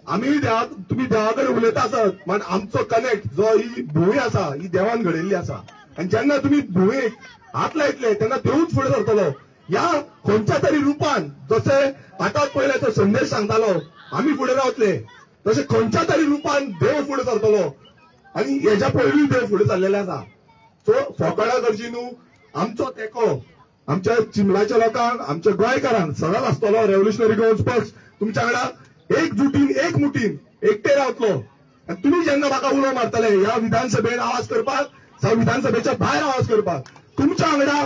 आमी देवा, तुमी देवा कडेन उलयता आसत, मात आमचो कनेक्ट जो ही भूंय आसा ही देवान घडयल्ली आसा. आनी जेन्ना तुमी भुंयेक हात लायतले तेन्ना देवूच फुडें सरतलो. ह्या खंयच्या तरी रुपान, जशें आतांच पयलें तो संदेश सांगतालो आमी फुडें रावतले, तशें खंयच्या तरी रुपान देव फुडें सरतलो. आनी हेज्या पयलीं देव फुडें सरलेले आसा. सो फोकळां करची न्हू. आमचो तेंको आमच्या चिंबलाच्या लोकांक, आमच्या गोंयकारांक सदांच आसतलो. रेव्होल्युशनरी गोवन्स पक्ष तुमच्या वांगडा एकजुटीन, एक मुठीन एकटे रावतलो. आनी तुमी जेन्ना म्हाका उलो मारतले ह्या विधानसभेन आवाज करपाक, जावं विधानसभेच्या भायर आवाज करपाक, तुमच्या वांगडा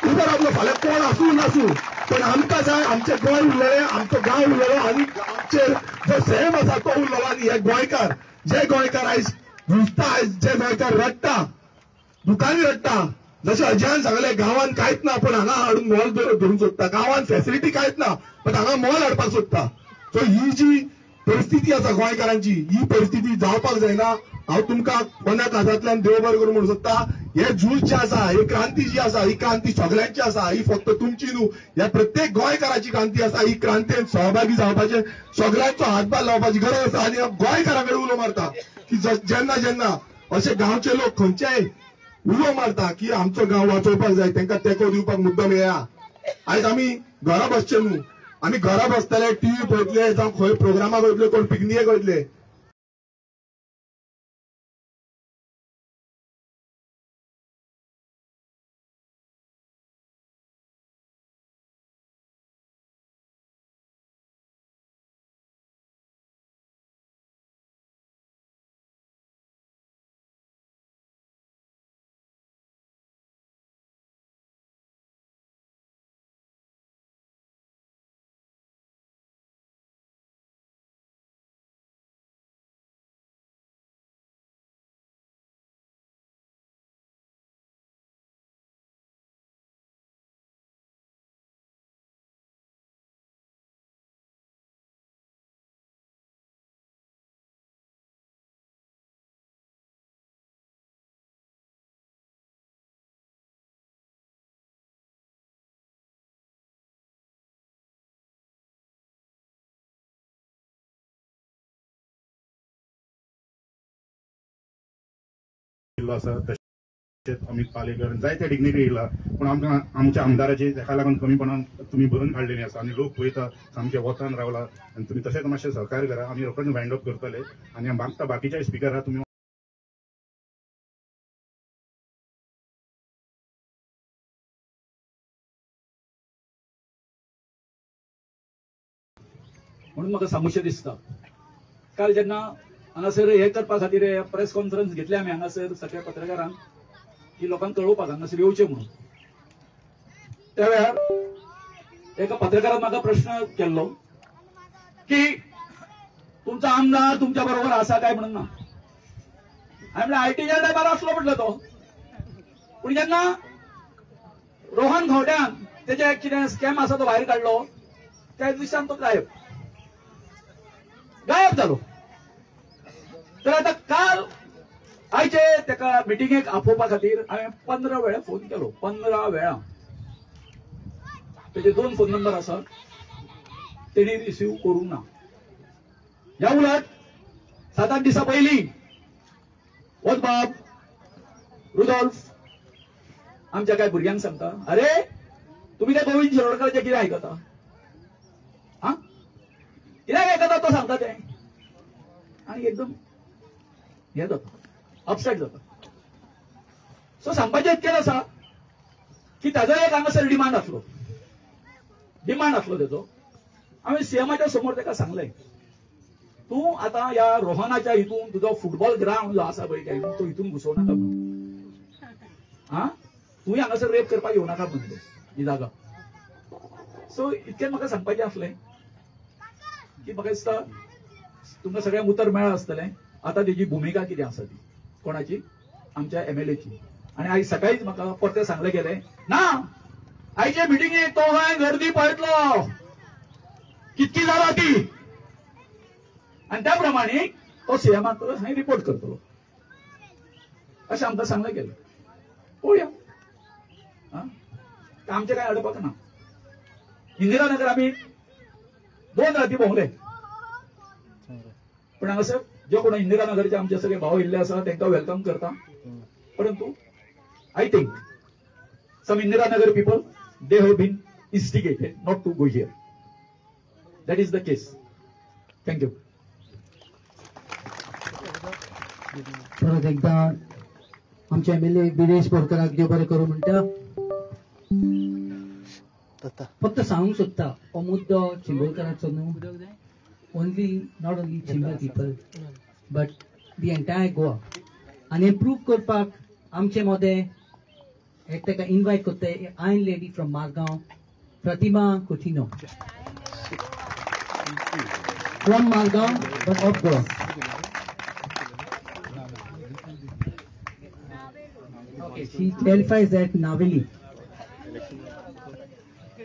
उबो रावतलो. फाल्यां कोण आसूं नासूं, पण आमकां जाय आमचें गोंय उरलेलें, आमचो गांव उरलेलो, आनी आमचेर जो सैम आसा तो उरलेलो. आनी हे गोंयकार, जे गोंयकार आयज झुजता, आयज जे गोंयकार रडटा, दुकानी रडटा, जशें अजयान सांगलें गांवान कांयच ना पण हांगा हाडून मॉल धरूंक सोदता, गांवान फॅसिलिटी कांयच ना पण हांगा मॉल हाडपाक सोदता. सो ही जी परिस्थिती आसा गोंयकारांची, ही परिस्थिती जावपाक जायना. हांव तुमकां कोना काजांतल्यान देव बरें करूं म्हणूंक सोदता. हे झूज जें आसा, ही क्रांती जी आसा, ही क्रांती सगल्यांची आसा, ही फक्त तुमची न्हू, ह्या प्रत्येक गोंयकाराची क्रांती आसा. ही क्रांतीन सहभागी जावपाचें, सगल्यांचो हातभार लावपाची गरज आसा. आनी हांव गोंयकारां कडेन उलो मारता की जेन्ना जेन्ना अशे गांवचे लोक खंयच्याय उलो मारता की आमचो गांव वाचोवपाक जाय, तांकां तेंको दिवपाक मुद्दम येया. आयज आमी घरा बसचे न्हू, आमी घरा बसतले, टीव्ही पळयतले, जावं खंय प्रोग्रामाक वयतले, कोण पिकनिकेक वयतले. आसा तशेंच अमित पालेकर जायते डिग्निटरी येयला, पूण आमकां आमच्या आमदाराचे ताका लागून कमीपणान तुमी भरून काडलेली आसा आनी लोक पळयता सामके वतान रावला आनी तुमी तशेंच मातशें सहकार्य करा. आमी रोखडेच वायंड अप करतले आनी मागता बाकीच्या स्पिकरा तुमी म्हणून म्हाका सांगूशें दिसता. काल जेन्ना हांगासर हे करपा खातीर प्रेस कॉन्फरन्स घेतली आमी हांगासर सगळ्या पत्रकारांक की लोकांक कळोवपाक हांगासर येवचें म्हणून, त्या वेळार एका पत्रकारान म्हाका प्रश्न केल्लो की तुमचो आमदार तुमच्या बरोबर आसा काय म्हणून ना. हांवें म्हणलें आयटीच्या टायमार आसलो म्हटलं तो, पूण जेन्ना रोहन खंवट्यान तेजे कितें स्कॅम आसा तो भायर काडलो त्या दिसान तो गायब गायब जालो. तर आता काल आयचे ताका मिटिंगेक आपोवपा खातीर हांवें 15 वेळा फोन केलो, 15 वेळा. तेजे 2 फोन नंबर आसात, तेणी रिसीव करूंक ना. ह्या उलट 7-8 दिसां पयलीं वच बाब रुदोल्फ आमच्या काय भुरग्यांक सांगता, अरे तुमी त्या गोविंद शिरोडकराचें कितें आयकता, आं कित्याक आयकता तो सांगता तें, आनी एकदम हें जाता, अपसेट जाता. सो सांगपाचें इतकेंच आसा की ताजो एक हांगासर डिमांड आसलो, डिमांड आसलो तेजो. हांवें सीएमाच्या समोर ताका सांगलें, तूं आतां ह्या रोहनाच्या हितून तुजो फुटबॉल ग्रावंड जो आसा पळय तो हितून घुसोवं नाका म्हणून, आं तूंय हांगासर रेप करपाक येवं नाका म्हणून ही जागा. सो इतकें म्हाका सांगपाचें आसलें की म्हाका दिसता तुमकां सगळ्यांक उतर मेळ्ळां आसतलें. आतां तेजी भुमिका कितें आसा ती कोणाची, आमच्या एमएलएची. आनी आयज सकाळीच म्हाका परतें सांगलें गेलें ना आयचे मिटिंगेक तो हांवें गर्दी पळयतलो कितकी जाला ती, आनी त्या प्रमाणे तो सीएमाक हांवें रिपोर्ट करतलो अशें आमकां सांगलें गेलें. पळोवया, आमचें कांय अडपाक ना. इंदिरा नगर आमी 2 राती भोंवले, पूण हांगासर जे कोण इंदिरा नगरचे आमचे सगळे भाव येयल्ले आसा तांकां welcome करता, परंतु I think some Indira Nagar people they have been instigated not to go here. That is the case. Thank you. परत एकदा आमचे एमएलए विरेश बोरकराक देव बरें करूं म्हणटा. फक्त सांगूंक सोदता हो मुद्दो चिंबलकाराचो न्हू, only not only Chimbel people but the entire Goa. आनी प्रूव करपाक आमचे मदें एक ताका इनवायट करता iron lady from Margao, Pratima Coutinho from Margao but of Goa. Okay, she clarifies that Naveli.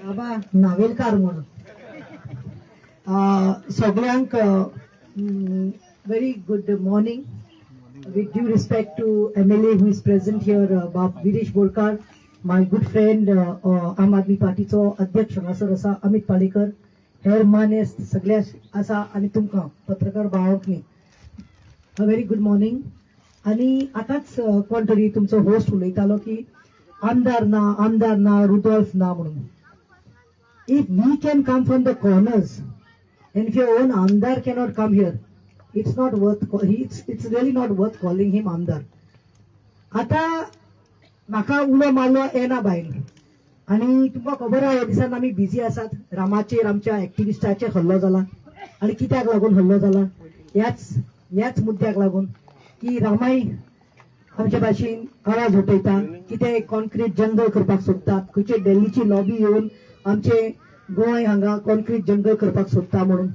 बाबा नावेलकार म्हणून सगळ्यांक very good morning. With due respect to MLA who is present here, Baap Viresh Borkar, my good friend, Aam Aadmi पार्टीचो अध्यक्ष हांगासर आसा अमित पालेकर, हेर मानेस्त सगळे आसा आनी तुमकां पत्रकार भावांक न्ही a very good morning. आनी आतांच कोण तरी तुमचो होस्ट उलयतालो की आमदार ना, आमदार ना, रुडोल्फ ना म्हणून. If we can come from the corners and if your own आमदार cannot come here, it's not worth, it's really not worth calling him आमदार. आतां म्हाका उलो मारलो येना बायल, आनी तुमकां खबर आहा ह्या दिसान आमी बिजी आसात. रामाचेर आमच्या एक्टिविस्टाचेर हल्लो जाला, आनी कित्याक लागून हल्लो जाला, ह्याच मुद्द्याक लागून की रामाय आमच्या भाशेन आवाज उठयता की ते कॉन्क्रीट जंगल करपाक सोदतात, खंयचे दिल्लीची लॉबी येवन आमचे गोंय हांगा कॉन्क्रीट जंगल करपाक सोदता म्हणून.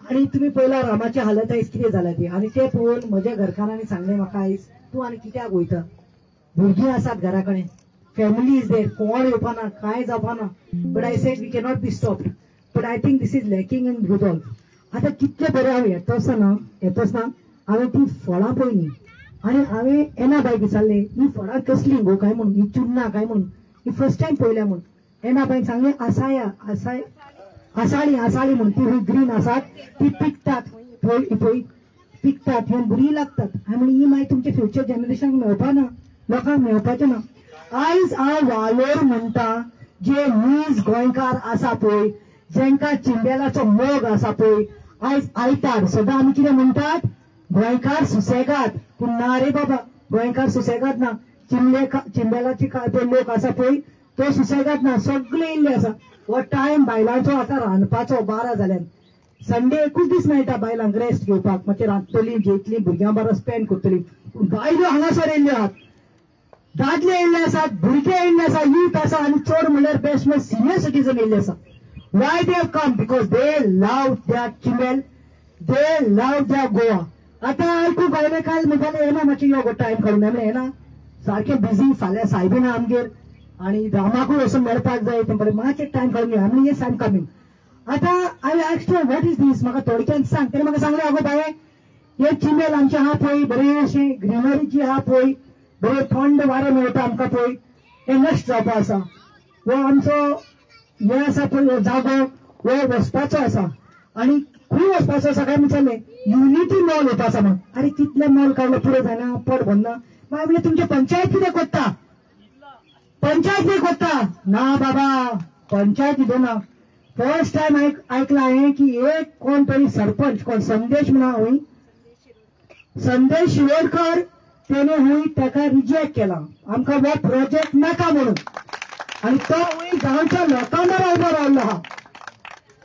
आनी तुमी पळयला रामाची हालत आयज कितें जाल्या ती. आनी ते पळोवन म्हज्या घरकारांनी सांगलें म्हाका, आयज तूं आनी कित्याक वयता, भुरगीं आसात घरा कडेन, फॅमिली is there, कोण येवपाना, कांय जावपाना. But I said we cannot be stopped. But I think this is lacking in Rudolf. आतां कितलें बरें हांव येता आसतना हांवें ती फळां पळयलीं आनी हांवें एना बायक विचारलें, ही फळां कसलीं गो काय म्हणून, ही चुन्नां काय म्हणून, ही फर्स्ट टायम पळयल्या म्हणून. एना बायन सांगलें आसाया आसाय आसाळी आसाळी म्हणून, ती हूंय ग्रीन आसात, ती पिकतात पळय पळय पिकतात, ही बरी लागतात. हांवें म्हणलें ही मागीर तुमच्या फ्युचर जनरेशनाक मेळपा ना, लोकांक मेळपाचें ना. आयज हांव वालोर म्हणटा जे नीज गोंयकार आसा पळय, जेंकां चिंबेलाचो मोग आसा पळय, आयज आयतार सदां आमी कितें म्हणटात, गोंयकार सुसेगाद. पूण ना रे बाबा, गोंयकार सुसेगाद ना. चिंबेलाची लोक आसा पळय तो सुसेगाद ना, सगळे येयल्ले आसा. हो टायम बायलांचो आतां रांदपाचो 12 जाल्यान, संडे एकूच दीस मेळटा बायलांक रेस्ट घेवपाक, मातशें रांदतलीं जेयतलीं, भुरग्यां बरो स्पेंड करतलीं. पूण बायलो हांगासर येयल्ल्यो आहात, दादले येयल्ले आसात, भुरगे येयल्ले आसा, यूथ आसा, आनी चड म्हणल्यार बेस्ट म्हणल्यार सिनियर सिटीजन येयल्ले आसा. Why they have come? Because they love their Chimbel, they love their Goa. आतां आयकूंक आयलें काल म्हणटालें येना मातशें यो गो टायम काडून. म्हणलें येना, सारकें बिजी, फाल्यां सायबीन आमगेर आनी रामाकूय वचून मेळपाक जाय, ते म्हणलें मातशें टायम काडून यो. म्हणलें yes I am coming. आतां I asked her what is this, म्हाका थोडक्यान सांग. तेणें म्हाका सांगलें, आगो बाये हे चिंबेल आमचें आहा पळय, बरें अशें ग्रिनरी जी आहा पळय, बरें थंड वारें मेळटा आमकां पळय, हें नश्ट जावपा आसा. हो आमचो हे आसा पळय हो जागो हो वचपाचो आसा. आनी खंय वचपाचो आसा काय विचारलें, युनिटी मॉल वता आसा म्हणून. आरे कितले मॉल काडलो पुरो जायना, पोट भरना. मागीर म्हणलें तुमचे पंचायत कितें करता, पंचायत कितें करता? ना बाबा पंचायत कितें ना. फर्स्ट टायम आयकलां हांवें की एक कोण तरी सरपंच कोण संदेश म्हणा हूंय, संदेश शिरोडकर, तेणे हूंय ताका रिजेक्ट केला, आमकां हो प्रोजेक्ट नाका म्हणून. आनी तो हूंय गांवच्या लोकां बरोबर उबो रावलो आहा.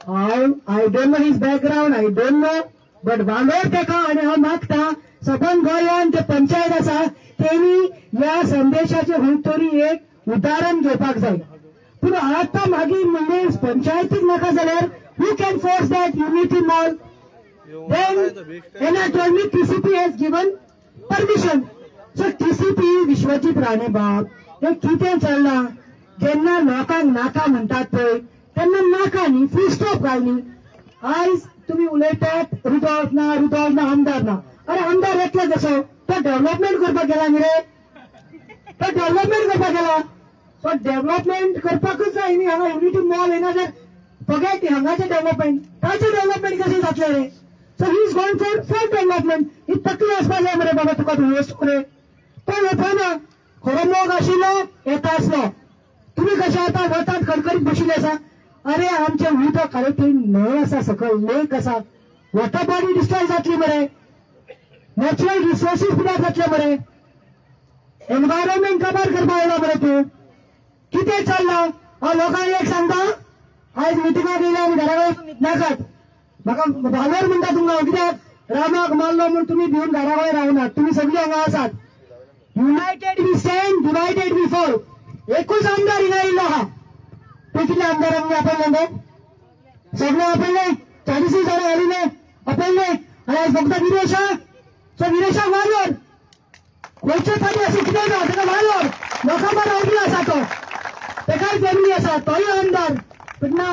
हांव I don't know his background, I don't know, but वालोर ताका. आनी हांव मागता सबंद गोंयान जे पंचायत आसा तेणी ह्या संदेशाचें हूंय तरी एक उदाहरण घेवपाक जाय. पूण आतां मागीर म्हणजे पंचायतीक नाका जाल्यार who can force that Unity Mall? Then Anna told me TCP has given permission. So TCP Vishwajit Rane बाब हें कितें चल्लां, जेन्ना लोकांक नाका म्हणटात पळय तेन्ना नाका न्ही, फूल स्टॉप घाल न्ही. आयज तुमी उलयतात रुडोल्फ ना, रुडोल्फ ना, आमदार ना. अरे आमदार येतलो कसो, तो डेव्हलपमेंट करपाक गेला न्ही रे, तो डेव्हलपमेंट करपाक गेला. सो डेव्हलपमेंट करपाकूच जाय न्ही. हांगा युनिटी मॉल येना जाल्यार फगेट हांगाचें डेव्हलपमेंट, ताचें डेव्हलपमेंट कशें जातलें रे? So he is going for self development. ही तकली आसपाक जाय मरे बाबा तुका, तूं वस्तू रे. तो येता खरो मोग आशिल्लो येता आसलो. तुमी कशें आतां वतात खडखडीत बशिल्ले आसा. अरे आमचें उदक खाली थंय न्हंय आसा, सकयल लेक आसा, वॉटर बॉडी डिस्ट्रॉय जातली मरे, नॅचरल रिसोर्सीस पिड्यार जातले मरे, एनवायरमेंट काबार करपाक येयला मरे तूं. कितें चल्लां? हांव लोकांक एक सांगता, आयज मिटिंगाक येयले आनी घरा कडेन न्हिदनाकात. म्हाका वालोर म्हणटा तुमकां हांव, कित्याक रामाक मारलो म्हूण तुमी भिवन घरा कडेन रावनात, तुमी सगळीं हांगा आसात. United we stand, divided we fall. एकूच आमदार हिंगा येयल्लो आहा. ते कितले आमदारांक आपयले? सगळे आपयले, 40 जाणां घालिले आपयले. आनी आयज फक्त विरेशा, सो विरेशाक वालोर. खंयचे पाटी आसूं कितें ना, ताका वालोर. लोकां बरो उबी आसा तो, ताकाय फॅमिली आसा, तोय आमदार. बट ना,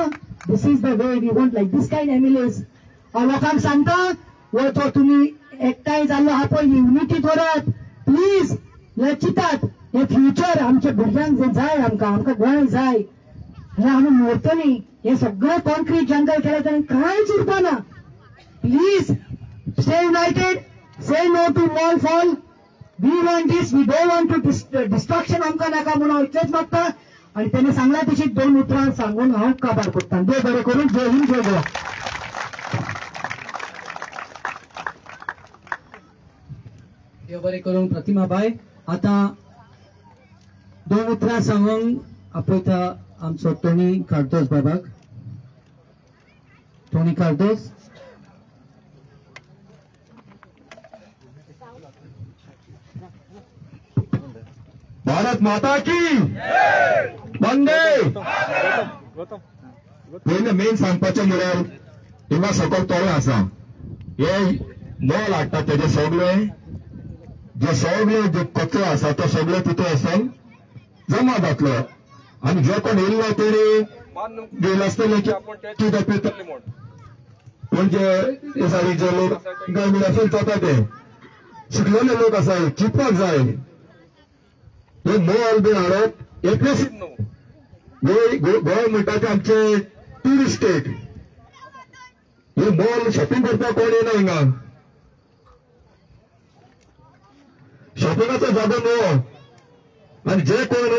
this is the way we want, like this kind MLAs. हांव लोकांक सांगता, हो जो तुमी एकठांय जाल्लो आहा पळय, युनिटी दवरात प्लीज. हे चिंतात हे फ्युचर आमच्या भुरग्यांक जें जाय, आमकां आमकां गोंय जाय, आनी आमी मरतलीं. हें सगळें कॉन्क्रीट जंगल केलें जाल्यार कांयच उरपाना. Please stay united, say no to mall fall. We want this, we don't want to destruction आमकां नाका म्हणून हांव इतलेंच मागता. आनी तेणें सांगला तशी दोन उतरां सांगून हांव काबार करता. देव बरें करून. जय हिंद, जय गोवा. देव बरें करून प्रतिमा बाय. आतां दोन उतरां सांगूंक आपयता आमचो टोनी कार्दोज बाबाक. टोनी कार्दोज. भारत माता की वंदे. पयलें मेन सांगपाचें म्हळ्यार हिंगा सकयल तोळें आसा, हे मोल हाडटा तेजे सगळे जे सगळे जे कचरो आसा तो सगळे तितून वचून जमा जातलो. आनी जे कोण येयल्लो तेणी गेले आसतले की पूण जे सारी जे लोक जाता ते शिकलेले लोक आसा, चिंतपाक जाय. हे मोल बीन हाडप हे प्लेस न्हू. गोंय म्हणटा ते आमचे ट्युरिस्ट स्टेट. हे मॉल शॉपिंग करपाक कोण येना हिंगा. शॉपिंगाचो जागो न्हू. आनी जे कोण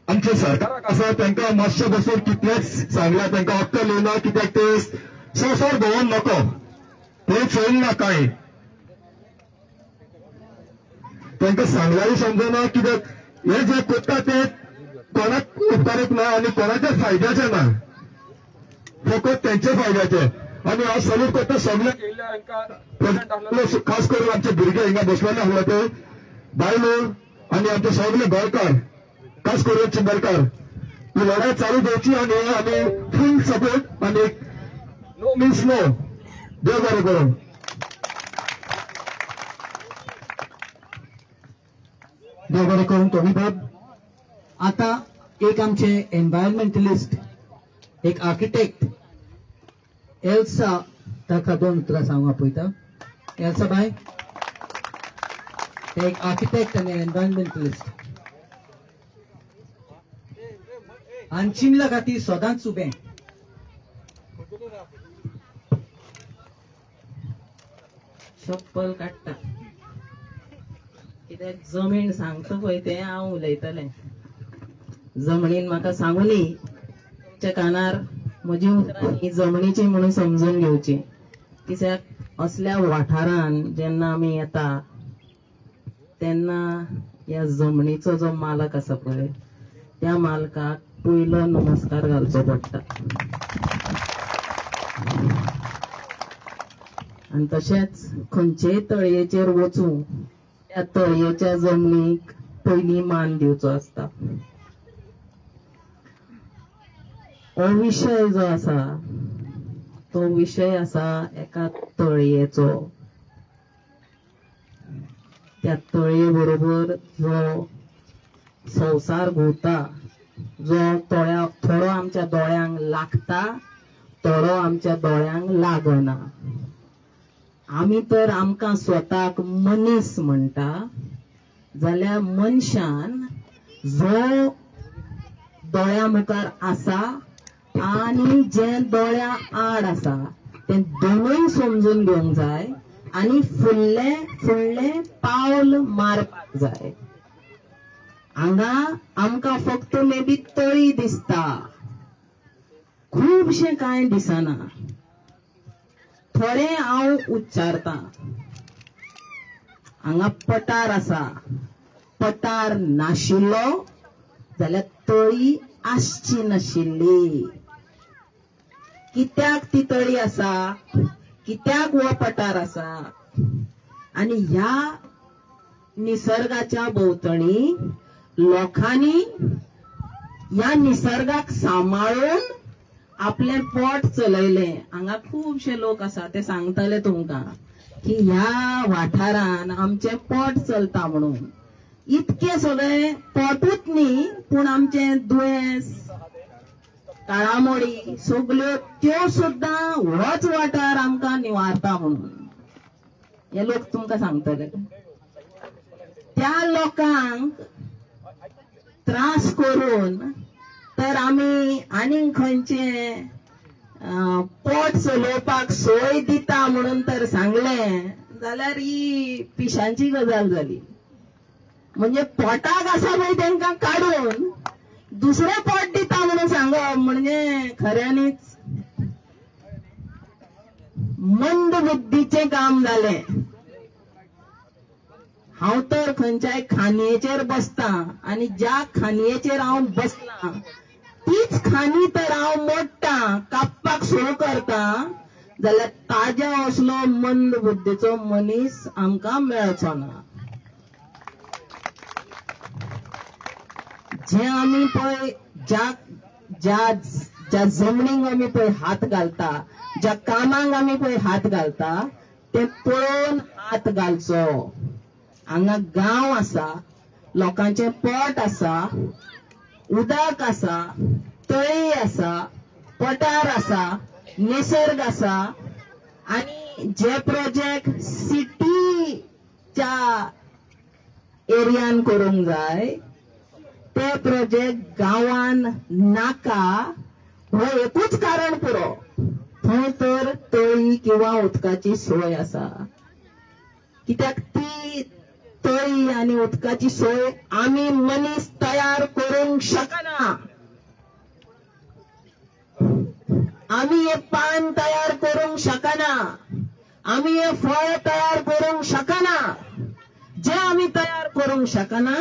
आमचे सरकाराक आसा तांकां मातशें बसून कितलेंच सांगलां, तांकां अक्कल येना कित्याक ते संवसार भोंवन नको, ते चोयना कांय. तांकां सांगल्यारूय समजना कित्याक हे जे करता ते कोणाक उपकारक ना आनी कोणाच्या फायद्याचें ना, फकत तेंच्या फायद्याचें. आनी हांव सल्यूट करता सगळे, खास करून आमचे भुरगे हिंगा बसलेले आसले ते बायलो आनी आमचे सगळे गोंयकार, खास करून चिंबलकार. ही लढाई चालू दवरची आनी आमी फूल सपोर्ट आनी नो मिन्स नो. देव बरें करूं. देव बरें करूं टोनी बाब. आतां एक आमचे एनवायरमेंटलिस्ट, एक आर्किटेक्ट एल्सा, ताका दोन उतरां सांगू आपयता. एल्सा बाय, एक आर्किटेक्ट आनी एनवायरमेंटलिस्ट आनी चिमला खातीर सदांच उबें. चप्पल काडटा कित्याक जमीन सांगता पळय तें हांव उलयतलें. जमणीन म्हाका सांगुनी तुमच्या कानार म्हजी उतरां ही जमणीची म्हणून समजून घेवची. कित्याक असल्या वाठारान जेन्ना आमी येता तेन्ना ह्या जमणीचो जो मालक आसा पळय त्या मालकाक पयलो नमस्कार घालचो पडटा. आनी तशेंच खंयचेय तळयेचेर वचूं त्या तळयेच्या जमनीक पयलीं मान दिवचो आसता. हो विशय जो आसा तो विशय आसा एका तळयेचो. त्या तळये बरोबर जो संवसार घुंवता, जो थोडो आमच्या दोळ्यांक लागता, थोडो आमच्या दोळ्यांक लागना. आमी तर आमकां स्वताक मनीस म्हणटा जाल्यार मनशान जो दोळ्या मुखार आसा आनी जे दोळ्या आड आसा ते दोनूय समजून घेवंक जाय आनी फुडलें फुडलें पावल मारपाक जाय. हांगा आमकां फक्त मे बी तळी दिसता, खुबशें कांय दिसना. थोडें हांव उच्चारता. हांगा पटार आसा, पटार नाशिल्लो जाल्यार तळी आसची नाशिल्ली. कित्याक ती तळी आसा, कित्याक हो पटार आसा? आनी ह्या निसर्गाच्या भोंवतणी लोकांनी ह्या निसर्गाक सांबाळून आपलें पोट चलयलें. हांगा खुबशे लोक आसा ते सांगतले तुमकां की ह्या वाठारान आमचें पोट चलता म्हणून. इतकें सगळें पोटूच न्ही पूण आमचें दुयेंस, काळामोडी सगल्यो त्यो सुद्दां होच वाठार आमकां निवारता म्हणून हे लोक तुमकां सांगतले. त्या लोकांक त्रास करून तर आमी आनीक खंयचे पोट चलोवपाक सोय दिता म्हणून तर सांगलें जाल्यार ही पिशांची गजाल जाली. म्हणजे पोटाक आसा पळय तांकां काडून दुसरें पोट दिता म्हणून सांगप म्हणजे खऱ्यांनीच मंद बुद्धीचें काम जालें. हांव तर खंयच्याय खांदयेचेर बसता आनी ज्या खांदयेचेर हांव बसलां तीच खांदी तर हांव मोडटा, कापपाक सुरू करता जाल्यार ताज्या असलो मंद बुद्धीचो मनीस आमकां मेळचो ना. जे आमी पळय ज्या ज्या ज्या जमनीक आमी पळय हात घालता, ज्या कामांक आमी पळय हात घालता ते पळोवन हात घालचो. हांगा गांव आसा, लोकांचें पोट आसा, उदक आसा, तळी आसा, पठार आसा, निसर्ग आसा आनी जे प्रोजेक्ट सिटीच्या एरियान करूंक जाय ते प्रोजेक्ट गांवान नाका हो एकूच कारण पुरो. थंय तर तळी किंवा उदकाची सोय आसा, कित्याक ती तळी आनी उदकाची सोय आमी मनीस तयार करूंक शकना. आमी हे पान तयार करूंक शकना, आमी हे फळ तयार करूंक शकना. जे आमी तयार करूंक शकना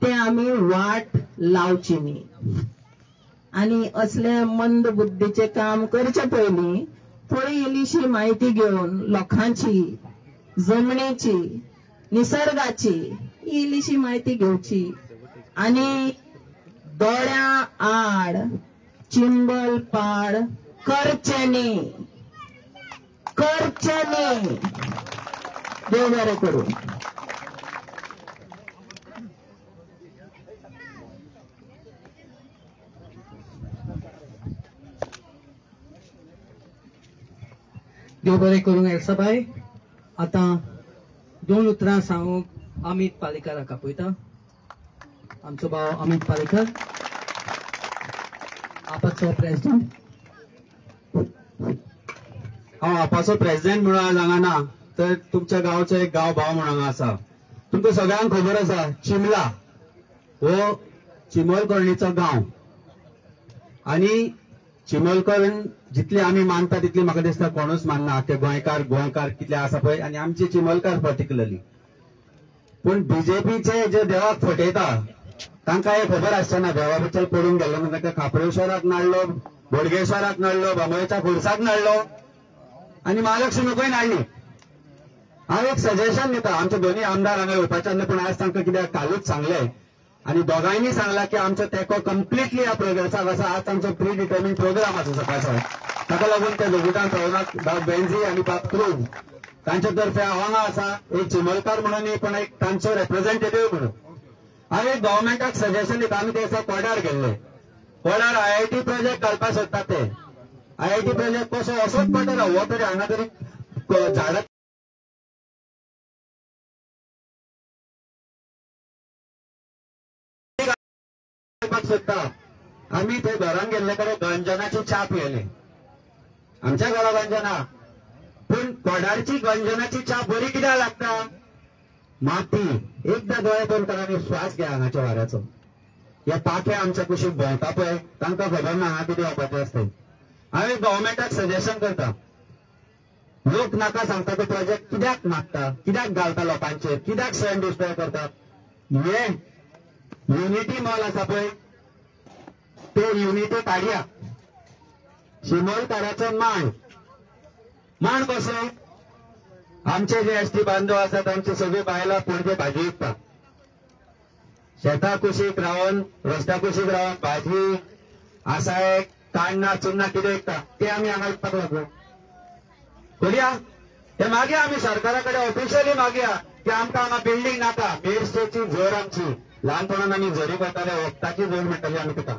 ते आमी वाट लावची न्ही. आनी असले मंद बुद्धीचें काम करचे पयलीं थोडी इल्लीशी म्हायती घेवन लोकांची, जमनीची, निसर्गाची इल्लीशी म्हायती घेवची आनी दोळ्यां आड चिंबल पाड करचें न्ही, करचें न्ही. देव बरें करूं. देव बरें करूं एल्साबाय. आतां दोन उतरां सांगूंक अमित पालेकाराक आपयता. आमचो भाव अमित पालेकर, आपाचो प्रेसिडेंट. हांव आपाचो प्रेसिडेंट म्हणून आज हांगा ना, तर तुमच्या गांवचो एक गांव भाव म्हणून हांगा आसा. तुमकां सगळ्यांक खबर आसा, चिमला हो चिमलकर्णीचो गांव आनी चिमलकर्ण जितली आमी मानता तितली म्हाका दिसता कोणूच मानना. आख्खे गोंयकार गोंयकार कितले आसा पळय आनी आमचे चिमलकार पर्टिक्युलरली. पूण बीजेपीचे जे देवाक फटयता तांकां हें खबर आसचें ना. देवा बद्दल पडून गेल्लो ना, तांकां खापरेश्वराक नाडलो, बोडगेश्वराक नाडलो, बांबोळेच्या खुर्साक नाडलो आनी महालक्ष्मीकूय नाडली. हांव एक सजेशन दिता, आमचे दोनूय आमदार हांगा येवपाचे आसले, पूण आज तांकां कित्याक कालूच सांगलें आनी दोगांयनी सांगला की आमचो तेंको कंप्लिटली ह्या प्रोग्रेसाक आसा. आज तांचो प्री डिटर्मीन प्रोग्राम आसा सकाळचो, ताका लागून ते दोगुटान पावना. बाब बेन्झी आनी बाब क्रूज तांचे तर्फे हांव हांगा आसा, एक चिमलकार म्हणून न्ही पण एक तांचो रेप्रेझेंटेटीव म्हणून. हांव एक गव्हर्मेंटाक सजेशन दिता. आमी ते दिसा कोडार गेल्ले, कोडार IIT project घालपाक सोदतात ते. IIT project कसो असोच पडटा हो तरी हांगा तरी झाडां सोदता. आमी थंय घरान गेल्ले कडेन गंजनाची च्या पियेली. आमच्या घरा गंजना, पूण कोडारची गंजनाची च्या बरी कित्याक लागता? माती. एकदां दोळे बंद करा आनी श्वास घ्या हांगाच्या वाऱ्याचो. हे पाखे आमच्या कुशीक भोंवता पळय, तांकां खबर ना हांगा कितें जावपाचें आसता. हांव एक गव्हर्मेंटाक सजेशन करता, लोक नाका सांगता तो प्रोजेक्ट कित्याक मागता, कित्याक घालता लोकांचेर, कित्याक सैम डिस्ट्रॉय करता. हे युनिटी मॉल आसा पळय, ते युनिटी काडया. शिमोलकाराचो मांड, मांड कसो? आमचे जे एसटी बांधव आसा तांची सगळी बायलां पणजे भाजी विकता. शेता कुशीक रावन, रस्त्या कुशीक रावन भाजी आसा, एक काण्णां चुन्नां कितें विकता, ते आमी हांगा विकपाक लागलो. करुया ते मागीर आमी सरकारा कडेन ऑफिशियली मागया की आमकां हांगा बिल्डींग नाका. मेरशेची झर आमची, ल्हानपणान आमी झरी करताले, वखदाची झर म्हणटाली आमी तिका.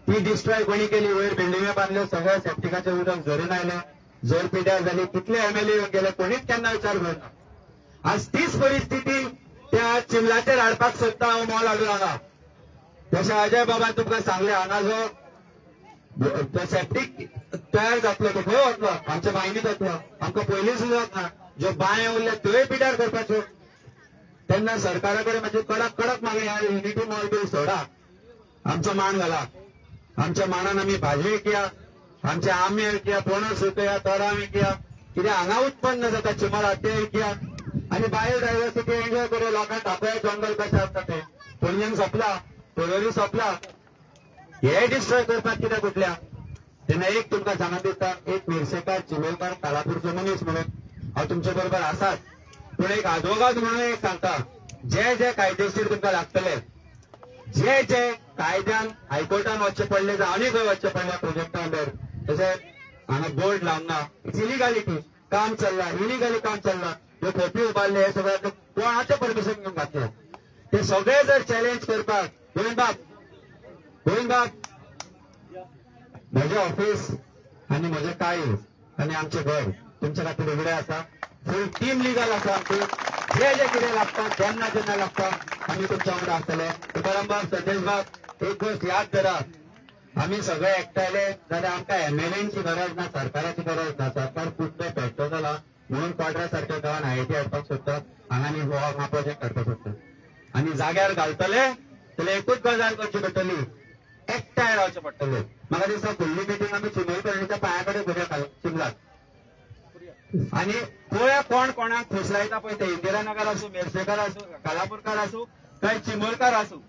ती डिस्ट्रॉय कोणी केली? वयर बिल्डिंगे बांदल्यो, सगळ्या सेप्टिकाचें उदक झरून आयलें, झर पिड्यार जाली. कितले MLA येवन गेले, कोणीच केन्ना विचार करना. आज तीच परिस्थिती त्या चिमलाचेर हाडपाक सोदता हांव मॉल हाडून हांगा. तशें अजय बाबान तुमकां सांगलें, हांगा जो सेप्टीक तयार जातलो तो खंय वतलो? आमच्या बांयनीत वतलो. आमकां पयलीं सुद्दां ना, ज्यो बांय उरल्या त्योय पिड्यार करपाच्यो. तेन्ना सरकारा कडेन म्हाजी कडक कडक मागणी आहा, युनिटी मॉल बील सोडा, आमचो मान घाला, आमच्या मानान आमी भाजी विकया, आमचे आंबे विकया, पणस विकया, तोरां विकया, कितें हांगा उत्पन्न जाता चिमोला तें विकया आनी बायोडायवर्सिटी एन्जॉय करूया. लोकांक दाखोवया जंगल कशें आसता तें. पणजेन सोंपला, पळोवणी सोंपला, हे डिस्ट्रॉय करपाक कित्याक उठल्या? तेन्ना एक तुमकां सांगत दिसता, एक मिरसेकार, चिमोलकार, कालापूरचो मनीस म्हणून हांव तुमचे बरोबर आसाच, पूण एक आदवोगाद म्हणून एक सांगता, जे जे कायदेशीर तुमकां लागतले, जे जे कायद्यान हायकोर्टान वचचें पडलें जावं आनी खंय वचचें पडलें प्रोजेक्टा अंडर, तशें हांगा बोर्ड लावंक ना, it's illegality काम चल्लां, इलिगली काम चल्लां, ह्यो खोपी उबारले, हे सगळें कोणाचें परमिशन घेवन घातलें, ते सगळे जर चॅलेंज करपाक गोविंदबाब, गोविंदबाब, म्हजें ऑफिस आनी म्हजें काळीज आनी आमचें घर तुमच्या खातीर उगडें आसा, फूल टीम लिगल आसा आमची, जे जे कितें लागता जेन्ना जेन्ना लागता आमी तुमच्या वांगडा आसतले. तुकारामबाब, संदेशबाब, एक गोश्ट याद धरा, आमी सगळे एकठांयले जाल्यार आमकां एमएलएची गरज ना, सरकाराची गरज ना. सरकार कुटले पेट्टो जाला म्हणून क्वाड्रा सारक्या गांवान आयआयटी हाडपाक सोदता, हांगा आनी हो हांगा प्रोजेक्ट हाडपाक सोदता आनी जाग्यार घालतले जाल्यार एकूच गजाल करची पडटली, एकठांय रावचें पडटलें. म्हाका दिसता फुडली मिटींग आमी चिमोल करणीच्या पांया कडेन करुया चिमलाक, आनी पळोवया कोण कोणाक फुसलायता पळय ते, इंदिरानगर आसूं, मिरसेकार आसूं, कालापूरकार आसूं, काय चिमोलकार आसूं,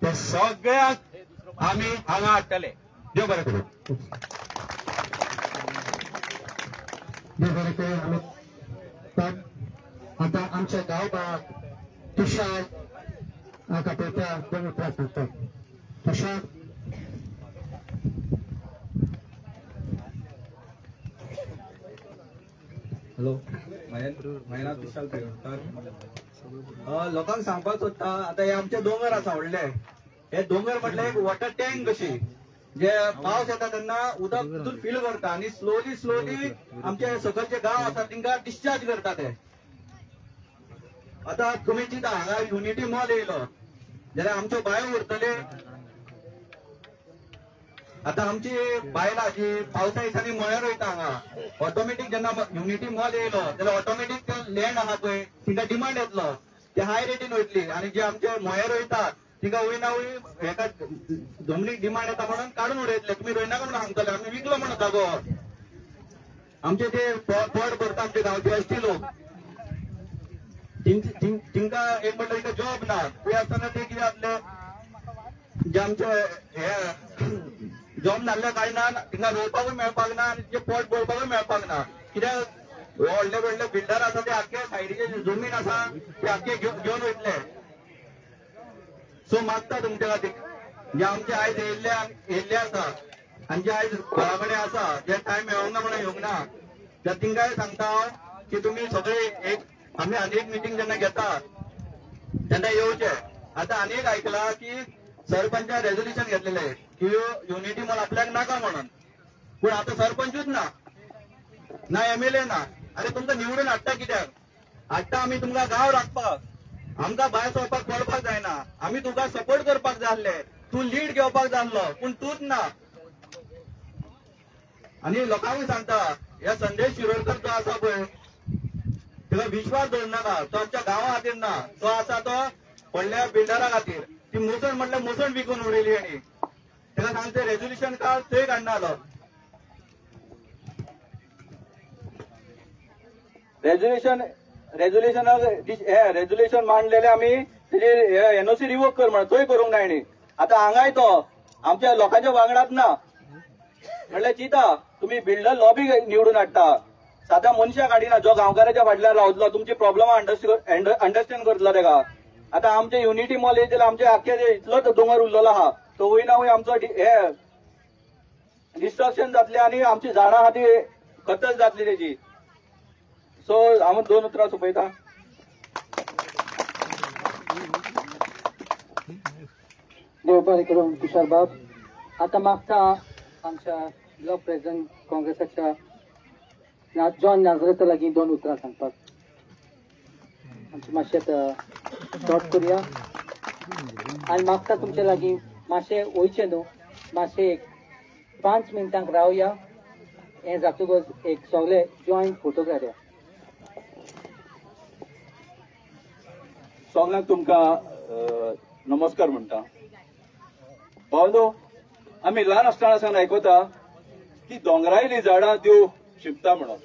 ते सगळ्यांक आमी हांगा हाडटले. देव बरें करूं. देव बरें करूं. आतां आमच्या गांवबाग तुषार हाका पळयता दोन उतरां सांगता. तुषार. हॅलो, म्हजें नांव तुषार पेडणकार. लोकांक सांगपाक सोदता, आतां हे आमचे दोंगर आसा व्हडले, हे दोंगर म्हटल्यार एक वॉटर टँक कशी, जे पावस येता तेन्ना उदक तितून फील करता आनी स्लोली स्लोली आमचे सकलचे गांव आसा तांकां डिस्चार्ज करता ते. आतां तुमी चिंता, हांगा युनिटी मॉल येयलो जाल्यार आमच्यो बायो उरतले. आतां आमची बायलां जी पावसा दिसांनी मळ्यार वयता हांगा, ऑटोमॅटीक जेन्ना युनिटी मॉल येयलो जाल्यार ऑटोमॅटीक लँड आहा पळय तिंका डिमांड येतलो, ते हाय रेटीन वयतली आनी जे आमचे मळ्यार वयता तिका वय ना वय हेका जमनीक डिमांड येता म्हणून काडून उडयतले. तुमी रोयनाका म्हणून सांगतले, आमी विकलो म्हणून जागो. आमचे ते पोट भरता आमचे गांवचे एसटी लोक, तिंका एक म्हटल्यार तिका जॉब ना, ते आसतना ते कितें जातले, जे आमचे हे जॉब नासल्या कारणान तिंका रोवपाकूय मेळपाक ना आनी तिचें पोट भरपाकूय मेळपाक ना. कित्याक व्हडले व्हडले बिल्डर आसा ते आख्खे सायडीचे जमीन आसा ते आख्खे घेवन वयतले. सो मागता तुमच्या खातीर, जे आमचे आयज येयल्ले आसा आनी जे आयज घरा कडेन आसा, जे टायम मेळोंक ना म्हणून येवंक ना, त्या तिंकाय सांगता हांव की तुमी सगळे एक आमी आनी एक मिटींग जेन्ना घेता तेन्ना येवचे. आतां आनी एक आयकलां की सरपंचान रेजोल्युशन घेतलेलें की युनिटी मॉल आपल्याक नाका म्हणून, पूण आतां सरपंचूच ना, ना एमएलए ना. अरे तुमकां निवडून हाडटा कित्याक हाडटा? आमी तुमकां गांव राखपाक, आमकां भायर सरपाक पडपाक जायना, आमी तुका सपोर्ट करपाक जाय आसले, तूं लीड घेवपाक जाय आसलो, पूण तूंच ना. आनी लोकांकूय सांगता, ह्या संदेश शिरोडकर जो आसा पळय ताका विश्वास दवरनाका, तो आमच्या गांवा खातीर ना, तो आसा तो व्हडल्या बिल्डरा खातीर. ती मुसण म्हटल्यार मुसण विकून उडयली आनी ताका सांगते रेजोल्युशन काड, थंय काडना तो रेजोल्युशन. रेजोल्युशन रेजोल्युशन मांडलेले आमी तेजी एनओसी रिवोक कर म्हणून, थंय करूंक ना हेणी. आतां हांगाय तो आमच्या लोकांच्या वांगडाच ना. म्हणल्यार चिंता, तुमी बिल्डर लॉबी निवडून हाडटा, साद्या मनशाक हाडिना जो गांवकाराच्या फाटल्यान रावतलो, तुमची प्रॉब्लमा अंडरस्टँड करतलो तेका. आतां आमचे युनिटी मॉल येयले जाल्यार आमचे आख्खे इतलोच दोंगर उरलेलो आहा, तो वय ना वय आमचो हे डिस्ट्रक्शन जातलें आनी आमची झाडां आहा ती कत्तल जातली तेजी. सो हांव दोन उतरां सोंपयता. देव बरें करूं तुषार बाब. आतां मागता आमच्या ब्लॉक प्रेसिडेंट काँग्रेसाच्या जॉन नाजरेता लागीं दोन उतरां सांगपाक. आमचें मातशें आतां शॉर्ट करुया आनी मागता तुमचे लागीं मातशें वयचें न्हू, मातशें एक 5 मिनटांक रावया, हें जातकच एक सगळे जॉयंट फोटो काडया. सगळ्यांक तुमकां नमस्कार म्हणटा. भावंदो, आमी ल्हान आसतना सावन आयकता की दोंगरायली झाडां देव शिंपता म्हणून.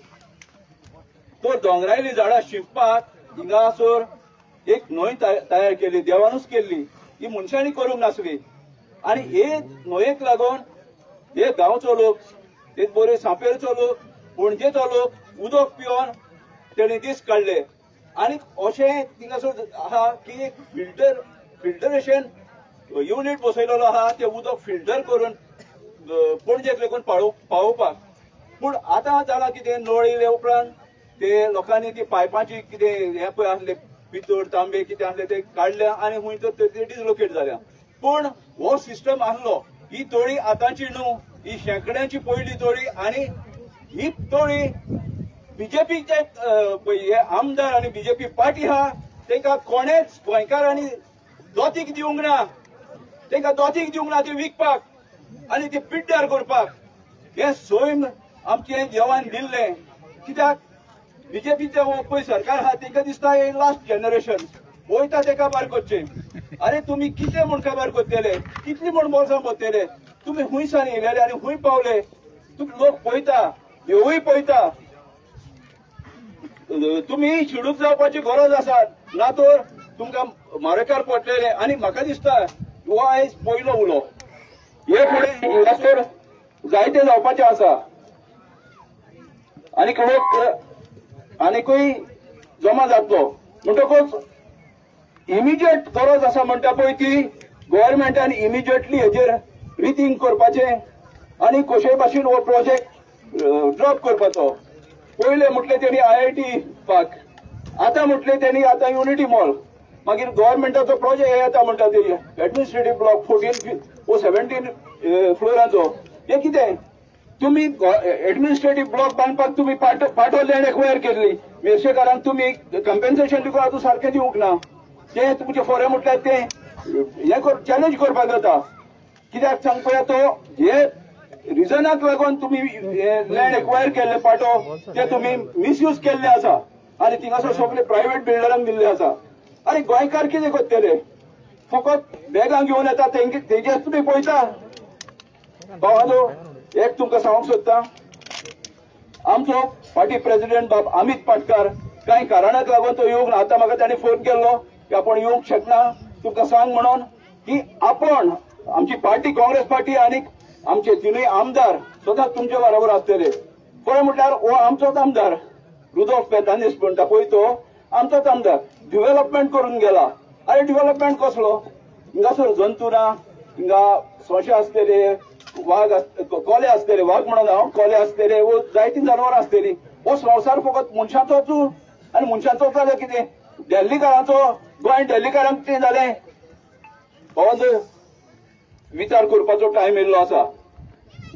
तर दोंगरायली झाडां शिंपपाक हिंगासर एक न्हंय तयार केली, देवानूच केल्ली, ही मनशांनी करूंक नासली. आनी हे न्हंयेक लागून हे गांवचो लोक, ते बरे सांपेरचो लोक, पणजेचो लोक उदक पिवन तेणी दीस काडले. आनी अशें थिंगासर आहा की एक फिल्टरेशन युनीट बसयलेलो आहा, ते उदक फिल्टर करून पणजेक लेगून पावोवपाक. पूण आतां जालां कितें, नळ येयले उपरांत ते लोकांनी ती पायपांची कितें हें पळय आसले पितूळ तांबे कितें आसले ते काडल्या आनी खूंय तर ते डिसलोकेट जाल्या. पूण हो सिस्टम आसलो, ही तळी आतांची न्हू, ही शेंकड्यांची पयली तळी. आनी ही तळी बीजेपीचे हे आमदार आनी बीजेपी पार्टी आहा तांकां कोणेच गोंयकारांनी दोतीक दिवंक ना, तांकां दोतीक दिवंक ना ती विकपाक आनी ती पिड्ड्यार करपाक. हें सैम आमचें देवान दिल्लें. कित्याक बीजेपीचे पळय सरकार आहा तांकां दिसता हें लास्ट जनरेशन वयता ते काबार करचें. अरे तुमी कितें म्हूण काबार करतले, कितली म्हूण बोल्सां भरतले, तुमी खूंय सान येयलेले आनी खूंय पावले. तुमी लोक पळयता, देवूय पळयता. तुमी शिडूक जावपाची गरज आसा, ना तर तुमकां मारेकार पडटले. आनी म्हाका दिसता हो आयज पयलो उलो, हे फुडें हिंगासर जायते जावपाचें आसा आनी लोक आनीकूय जमा जातलो. म्हणटकूच इमिजिएट गरज आसा म्हणटा पळय ती गव्हर्मेंटान इमिजिएटली हेजेर रिथींक करपाचें आनी कशेय भाशेन हो प्रोजेक्ट ड्रॉप करपाचो. पयले म्हटलें तेणी IIT park, आतां म्हटलें तेणी आतां युनिटी मॉल, मागीर गव्हर्मेंटाचो प्रोजेक्ट येता म्हणटा ते एडमिनिस्ट्रेटीव ब्लॉक 14 वो 17 फ्लोराचो. हें कितें, तुमी एडमिनिस्ट्रेटीव ब्लॉक बांदपाक तुमी पाटो लँड एक्वायर केल्ली, मेरशेकारांक तुमी कंपेन्सेशन दिवंक आजून सारकें दिवंक ना. तें तुमचें फोरें म्हटल्यार तें हें चॅलेंज करपाक जाता. कित्याक सांग पळया, तो हे रिजनाक लागून तुमी लँड एक्वायर केल्ले पाटो ते तुमी मिसयूज केल्ले आसा आनी थिंगासर सगळे प्रायवेट बिल्डरांक दिल्ले आसा. आनी गोंयकार कितें करतले, फकत बॅगां घेवन येता तेंचेच तुमी पळयता. भावानो, एक तुमकां सांगूंक सोदता, आमचो पार्टी प्रेसिडेंट बाब अमित पाटकार कांय कारणाक लागून तो येवंक ना. आतां म्हाका ताणें फोन केल्लो की आपूण येवंक शकना, तुमकां सांग म्हणून की आपण आमची पार्टी काँग्रेस पार्टी आनी आमचे तिनूय आमदार सदांच तुमचे बरोबर आसतले. खरें म्हटल्यार हो आमचोच आमदार रुदोल्फ फेर्नांदीस म्हणटा पळय, तो आमचोच आमदार डिवेलपमेंट करून गेला. आनी डिवेलपमेंट कसलो, हिंगासर जंतू ना, हिंगा सोंशे आसतले, वाग कोले आसतले, वाग म्हणून हांव कोले आसतले, वो जायतीं जनावरां आसतली. हो संवसार फकत मनशाचोच आनी मनशाचो जाल्यार कितें दिल्लीकारांचो, गोंय दिल्लीकारांक कितें जालें. भावांनो, विचार करपाचो टायम येयल्लो आसा.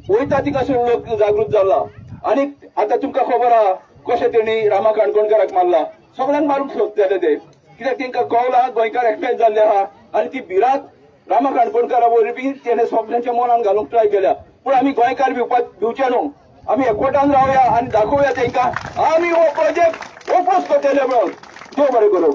वयता तिका लोक जागृत जाला. आनी आतां तुमकां खबर आहा कशें तेणी रामा काणकोणकाराक मारला, सगळ्यांक मारूंक सोदताले ते, कित्याक तांकां कळ्ळां गोंयकार एकठांय जाल्ले आहा आनी ती भिरांत रामा काणकोणकारा वरवीं तेणें सगळ्यांच्या मनान घालूंक ट्राय केल्या. पूण आमी गोंयकार भिवचे न्हू, आमी एकवटान रावया आनी दाखोवया तांकां आमी हो प्रोजेक्ट ओपोज करतले म्हणून. देव बरें करूं.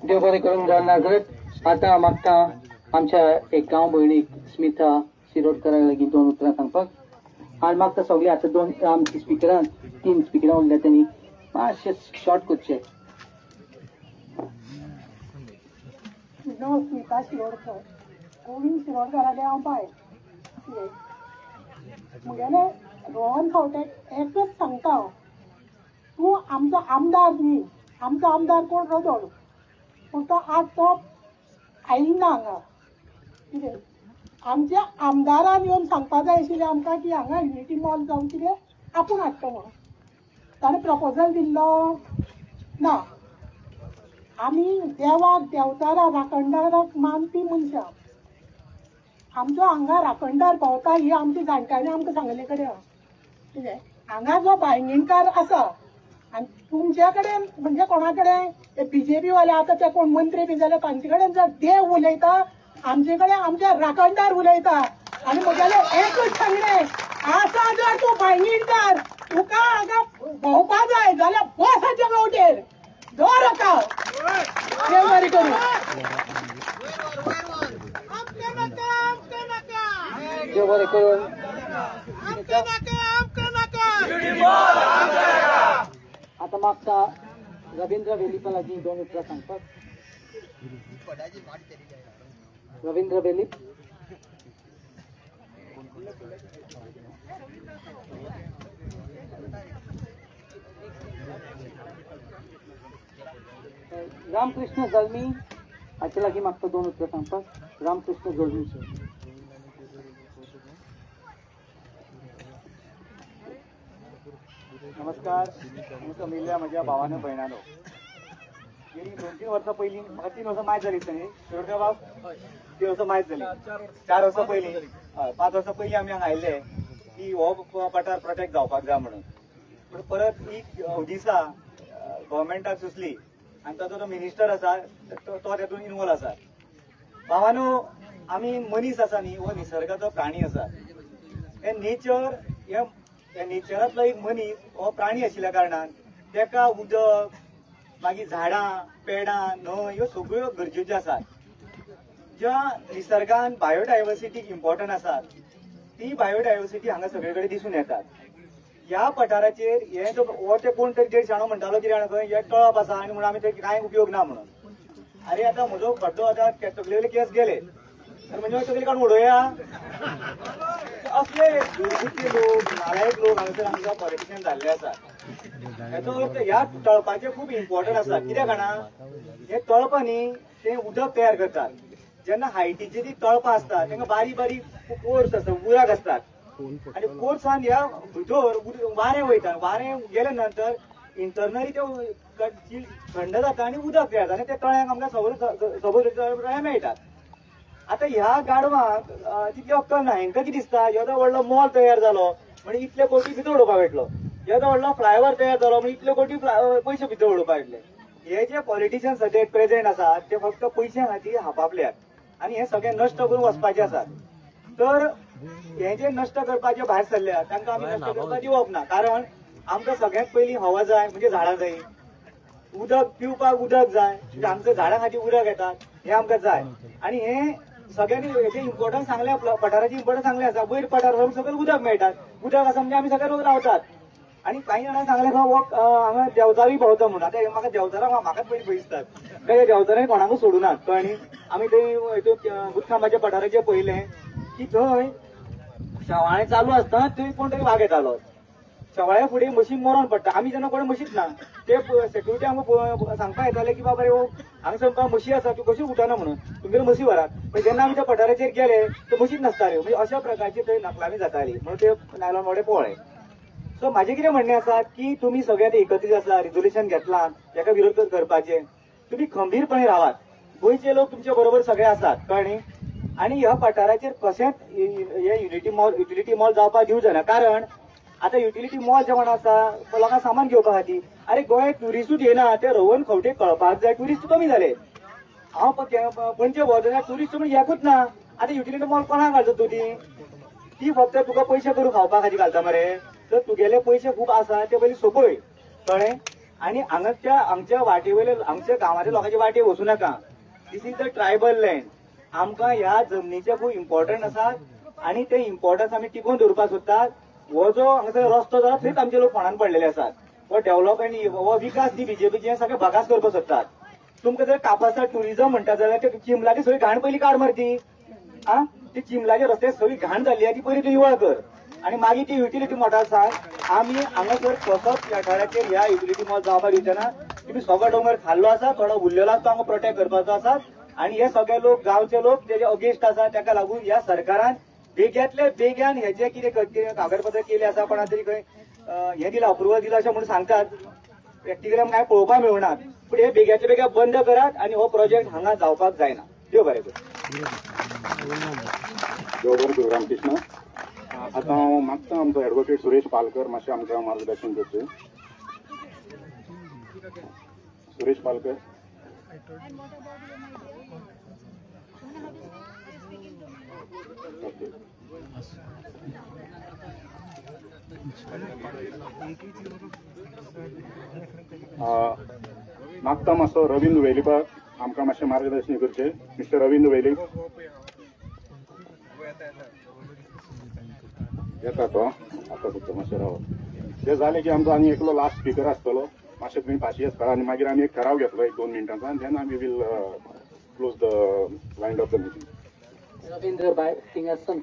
देव बरें करून नागरीक. आतां म्हाका आमच्या एक गांव भयणीक स्मिता शिरोडकरा लागीं दोन उतरां सांगपाक. आनी म्हाका सगळीं आतां दोन आमची स्पिकरां, 3 स्पिकरां उरल्या तेणी मातशें शॉर्ट करचें. नांव स्मिता शिरोडकर, गोविंद शिरोडकराले हांव बायल. म्हगेलें रोहन खंवटे एकच सांगता हांव, तूं आमचो आमदार न्ही, आमचो आमदार कोण रोदोळ, पूण तो आज तो आयिना हांगा. कितें आमच्या आमदारान येवन सांगपा जाय आशिल्लें आमकां की हांगा युनिटी मॉल जावन कितें आपूण हाडटा म्हणून. ताणें प्रपोजल दिल्लो ना. आमी देवाक देवचारा राखणदाराक मानपी मनशां. आमचो हांगा राखणदार भोंवता ही आमची जाणट्यांनी आमकां सांगले कडेन आहा. कितें हांगा जो बायंगिणकार आसा आनी तुमच्या कडेन म्हणजे कोणा कडेन बीजेपी वाले आतां ते कोण मंत्री बी जाल्यार तांचे कडेन जर देव उलयता, आमचे कडेन आमचे राखणदार उलयता. आनी म्हगेलें एकूच सांगणें आसा, जर तूं भांगीणदार तुका हांगा भोंवपा जाय जाल्यार बस हाच्या गांवटेर दवर हाका. देव बरें करूं. देव बरें करूं. आतां मागता रवींद्र वेलीपा लागीं दोन उतरां सांगपाक. रवींद्र वेलीप. रामकृष्ण जल्मी हाचे लागीं मागता दोन उतरां सांगपाक. रामकृष्ण जल्मी सर. नमस्कार. जमिल्ल्या म्हज्या भावानो भयणानो, गेली 2-3 वर्सां पयलीं, म्हाका 3 वर्सां मायज जाली न्ही शिरोडकर बाब, 3 वर्सां मायज जाली, 4 वर्सां पयलीं, 5 वर्सां पयलीं आमी हांगा आयिल्ले की हो पठार प्रोटेक्ट जावपाक जाय म्हणून. पूण परत ही अवदिसा गव्हर्मेंटाक सुचली आनी ताचो जो मिनिस्टर आसा तो तेतून इनवॉल्व आसा. भावानो, आमी मनीस आसा न्ही, हो निसर्गाचो प्राणी आसा. हे नेचर, हे नेचरांतलो एक मनीस हो प्राणी आशिल्ल्या कारणान तेका उदक, मागीर झाडां पेडां, न्हंय ह्यो सगळ्यो गरजेच्यो आसात. ज्या निसर्गान बायोडायवर्सिटी इम्पॉर्टंट आसा ती बायोडायवर्सिटी हांगा सगळे कडेन दिसून येतात. ह्या पठाराचेर हे जो हो ते कोण तरी देड शाणो म्हणटालो कितें जाणा खंय हे तळप आसा आनी म्हणून आमी ते कांय उपयोग ना म्हणून. अरे आतां म्हजो खड्डो आतां तकलेवयले केस गेले तर म्हणजे तकली काडून उडोवया. असले दुर्बुद्धी लोक, नालायक लोक हांगासर आमकां पॉलिटिशियन जाल्ले आसात. हेचो अर्थ ह्या तळपाचें खूब इम्पॉर्टंट आसा. कित्याक जाणा, हे तळपां न्ही ते उदक तयार करतात. जेन्ना हायटीची ती तळपां आसता तांकां बारीक बारीक पोर्स आसता, उराक आसतात आनी पोर्सान ह्या भितर वारें वयता. वारें गेल्या नंतर इंटरनली ते थंड जाता आनी उदक तयार जाता आनी त्या तळ्यांक आमकां सबंद तळ्यां मेळटात. आतां ह्या गाडवांक तितली अक्कल ना. हेंकां कितें दिसता, येदो व्हडलो मॉल तयार जालो म्हणजे इतले कोटी भितर उडोवपाक मेळटलो, येदो व्हडलो फ्लायओवर तयार जालो म्हणजे इतले कोटी पयशे भितर उडोवपाक मेळटले. हे जे पॉलिटिशियन सद्या प्रेझेंट आसात ते फक्त पयशां खातीर हापापल्यात आनी हे सगळे नश्ट करून वचपाचे आसात. तर हे जे नश्ट करपाचे भायर सरल्या तांकां आमी नश्ट करपाक दिवप ना. कारण आमकां सगळ्यांत पयलीं हवा जाय म्हणजे झाडां जाय, उदक पिवपाक उदक जाय म्हणजे आमच्या झाडां खातीर उदक येतात, हें आमकां जाय. आनी हे सगळ्यांनी हेजें इम्पॉर्टन्स सांगलें, पठाराचें इम्पॉर्टन्स सांगलें आसा. वयर पठार सगळें उदक मेळटात, उदक आसा म्हणजे आमी सगळे लोक रावतात. आनी कांय जाणांनी सांगलें खंय हो हांगा देंवचारूय भोंवता म्हणून. आतां म्हाका देंवचारां म्हाकाच पयलीं भंय दिसतात, कित्याक देंवचारांनी कोणाकूच सोडूनात. कळ्ळें न्ही? आमी थंय गुतखांबाच्या पठाराचेर पळयलें की थंय शेवाळें चालू आसतना थंय कोण तरी वाग येतालो. शेवाळ्या फुडें मशीन मरोन पडटा. आमी जेन्ना कोण मशीत ना ते सेक्युरिटी आमकां सांगपाक येताले की बाबा रे हो हांगा म्हशी आसा, तूं कशी उठना म्हणून, तुमगेले म्हशी व्हरात. पण जेन्ना आमी त्या पठाराचेर गेले ते म्हशीच नासताल्यो. म्हणजे अशा प्रकारची थंय नकलामी जाताली म्हणून ते नायलॉन मोडे पळ्ळे. सो म्हाजें कितें म्हणणें आसा की तुमी सगळे आतां एकत्रीत आसा, रिजोल्युशन घेतलां हेका विरोध करपाचें, तुमी खंबीरपणे रावात. गोंयचे लोक तुमचे बरोबर सगळे आसात, कळ्ळें न्ही? आनी ह्या पठाराचेर कशेंच हे युटिलिटी मॉल जावपाक दिवचें ना. कारण आतां युटिलिटी मॉल जेवण आसा लोकांक सामान घेवपा खातीर. अरे गोंयांत ट्युरिस्टूच येना, ते रवन खवटे कळपाक जाय. ट्युरिस्ट कमी जाले. हांव पणजे भोंवता जाल्यार ट्युरिस्ट म्हण एकूच ना. आतां युटिलिटी मॉल कोणाक घालता तूं? ती फक्त तुका पयशे करून खावपा खातीर घालता मरे. तर तुगेले पयशे खूब आसा ते पयलीं सोंपय, कळ्ळें? आनी हांगाच्या आमच्या वाटे वयले आमच्या गांवांतल्या लोकांच्या वाटेर वचूं नाका. This is the tribal land. आमकां ह्या जमनीचें खूब इम्पॉर्टंट आसा आनी ते इम्पॉर्टन्स आमी टिकोवन दवरपाक सोदतात. हो जो हांगासर रस्तो जाला थंयच आमचे लोक फोंडान पडलेले आसात. हो डेव्हलपमेंट हो विकास ती बीजेपीचे सगळे बगास करपाक सोदतात. तुमकां जर कापासार ट्युरिजम म्हणटा जाल्यार ते चिंबलाची सगळी घाण पयलीं काड मरे ती. आं, ती चिंबलाचे रस्ते सगळी घाण जाल्ली आसा ती पयलीं तूं निवळ कर आनी मागीर ती युटिलिटी मॉल सांग. आमी हांगासर कसोच पठाराचेर ह्या युटिलिटी मॉल जावपाक दिवचे ना. तुमी सगळो दोंगर खाल्लो आसा, थोडो उरलेलो आसा तो आमकां प्रोटेक्ट करपाचो आसा. आनी हे सगळे लोक गांवचे लोक तेजे अगेन्स्ट आसा. ताका लागून ह्या सरकारान बेग्यांतले बेग्यान हेजे कितें कागदपत्र केले आसा, कोणा तरी खंय हें दिलां, अप्रुवल दिलां अशें म्हणून सांगतात. प्रॅक्टिकली आमकां कांय पळोवपाक मेळना. पूण हे बेग्यांतले बेग्या बंद करात आनी हो प्रोजेक्ट हांगा जावपाक जायना. देव बरें करूं. देव बरें करूं. रामकृष्ण. आतां हांव मागता आमचो एडवोकेट सुरेश पालकर मातशें आमकां मार्गदर्शन करचें. सुरेश पालकर. ओके. मागता मातसो रवींद्र वेलिपाक आमकां मातशें मार्गदर्शन करचें. मिस्टर रवींद्र वेलीप येता तो आतां फक्त मातशें राव. ते जालें की आमचो आनी एकलो लास्ट स्पिकर आसतलो. मातशें तुमी पाशियेस करा आनी मागीर आमी एक ठराव घेतलो 1-2 मिनटांचो आनी then आमी will close the line of the meeting. Ravindra भाई थिंगासान.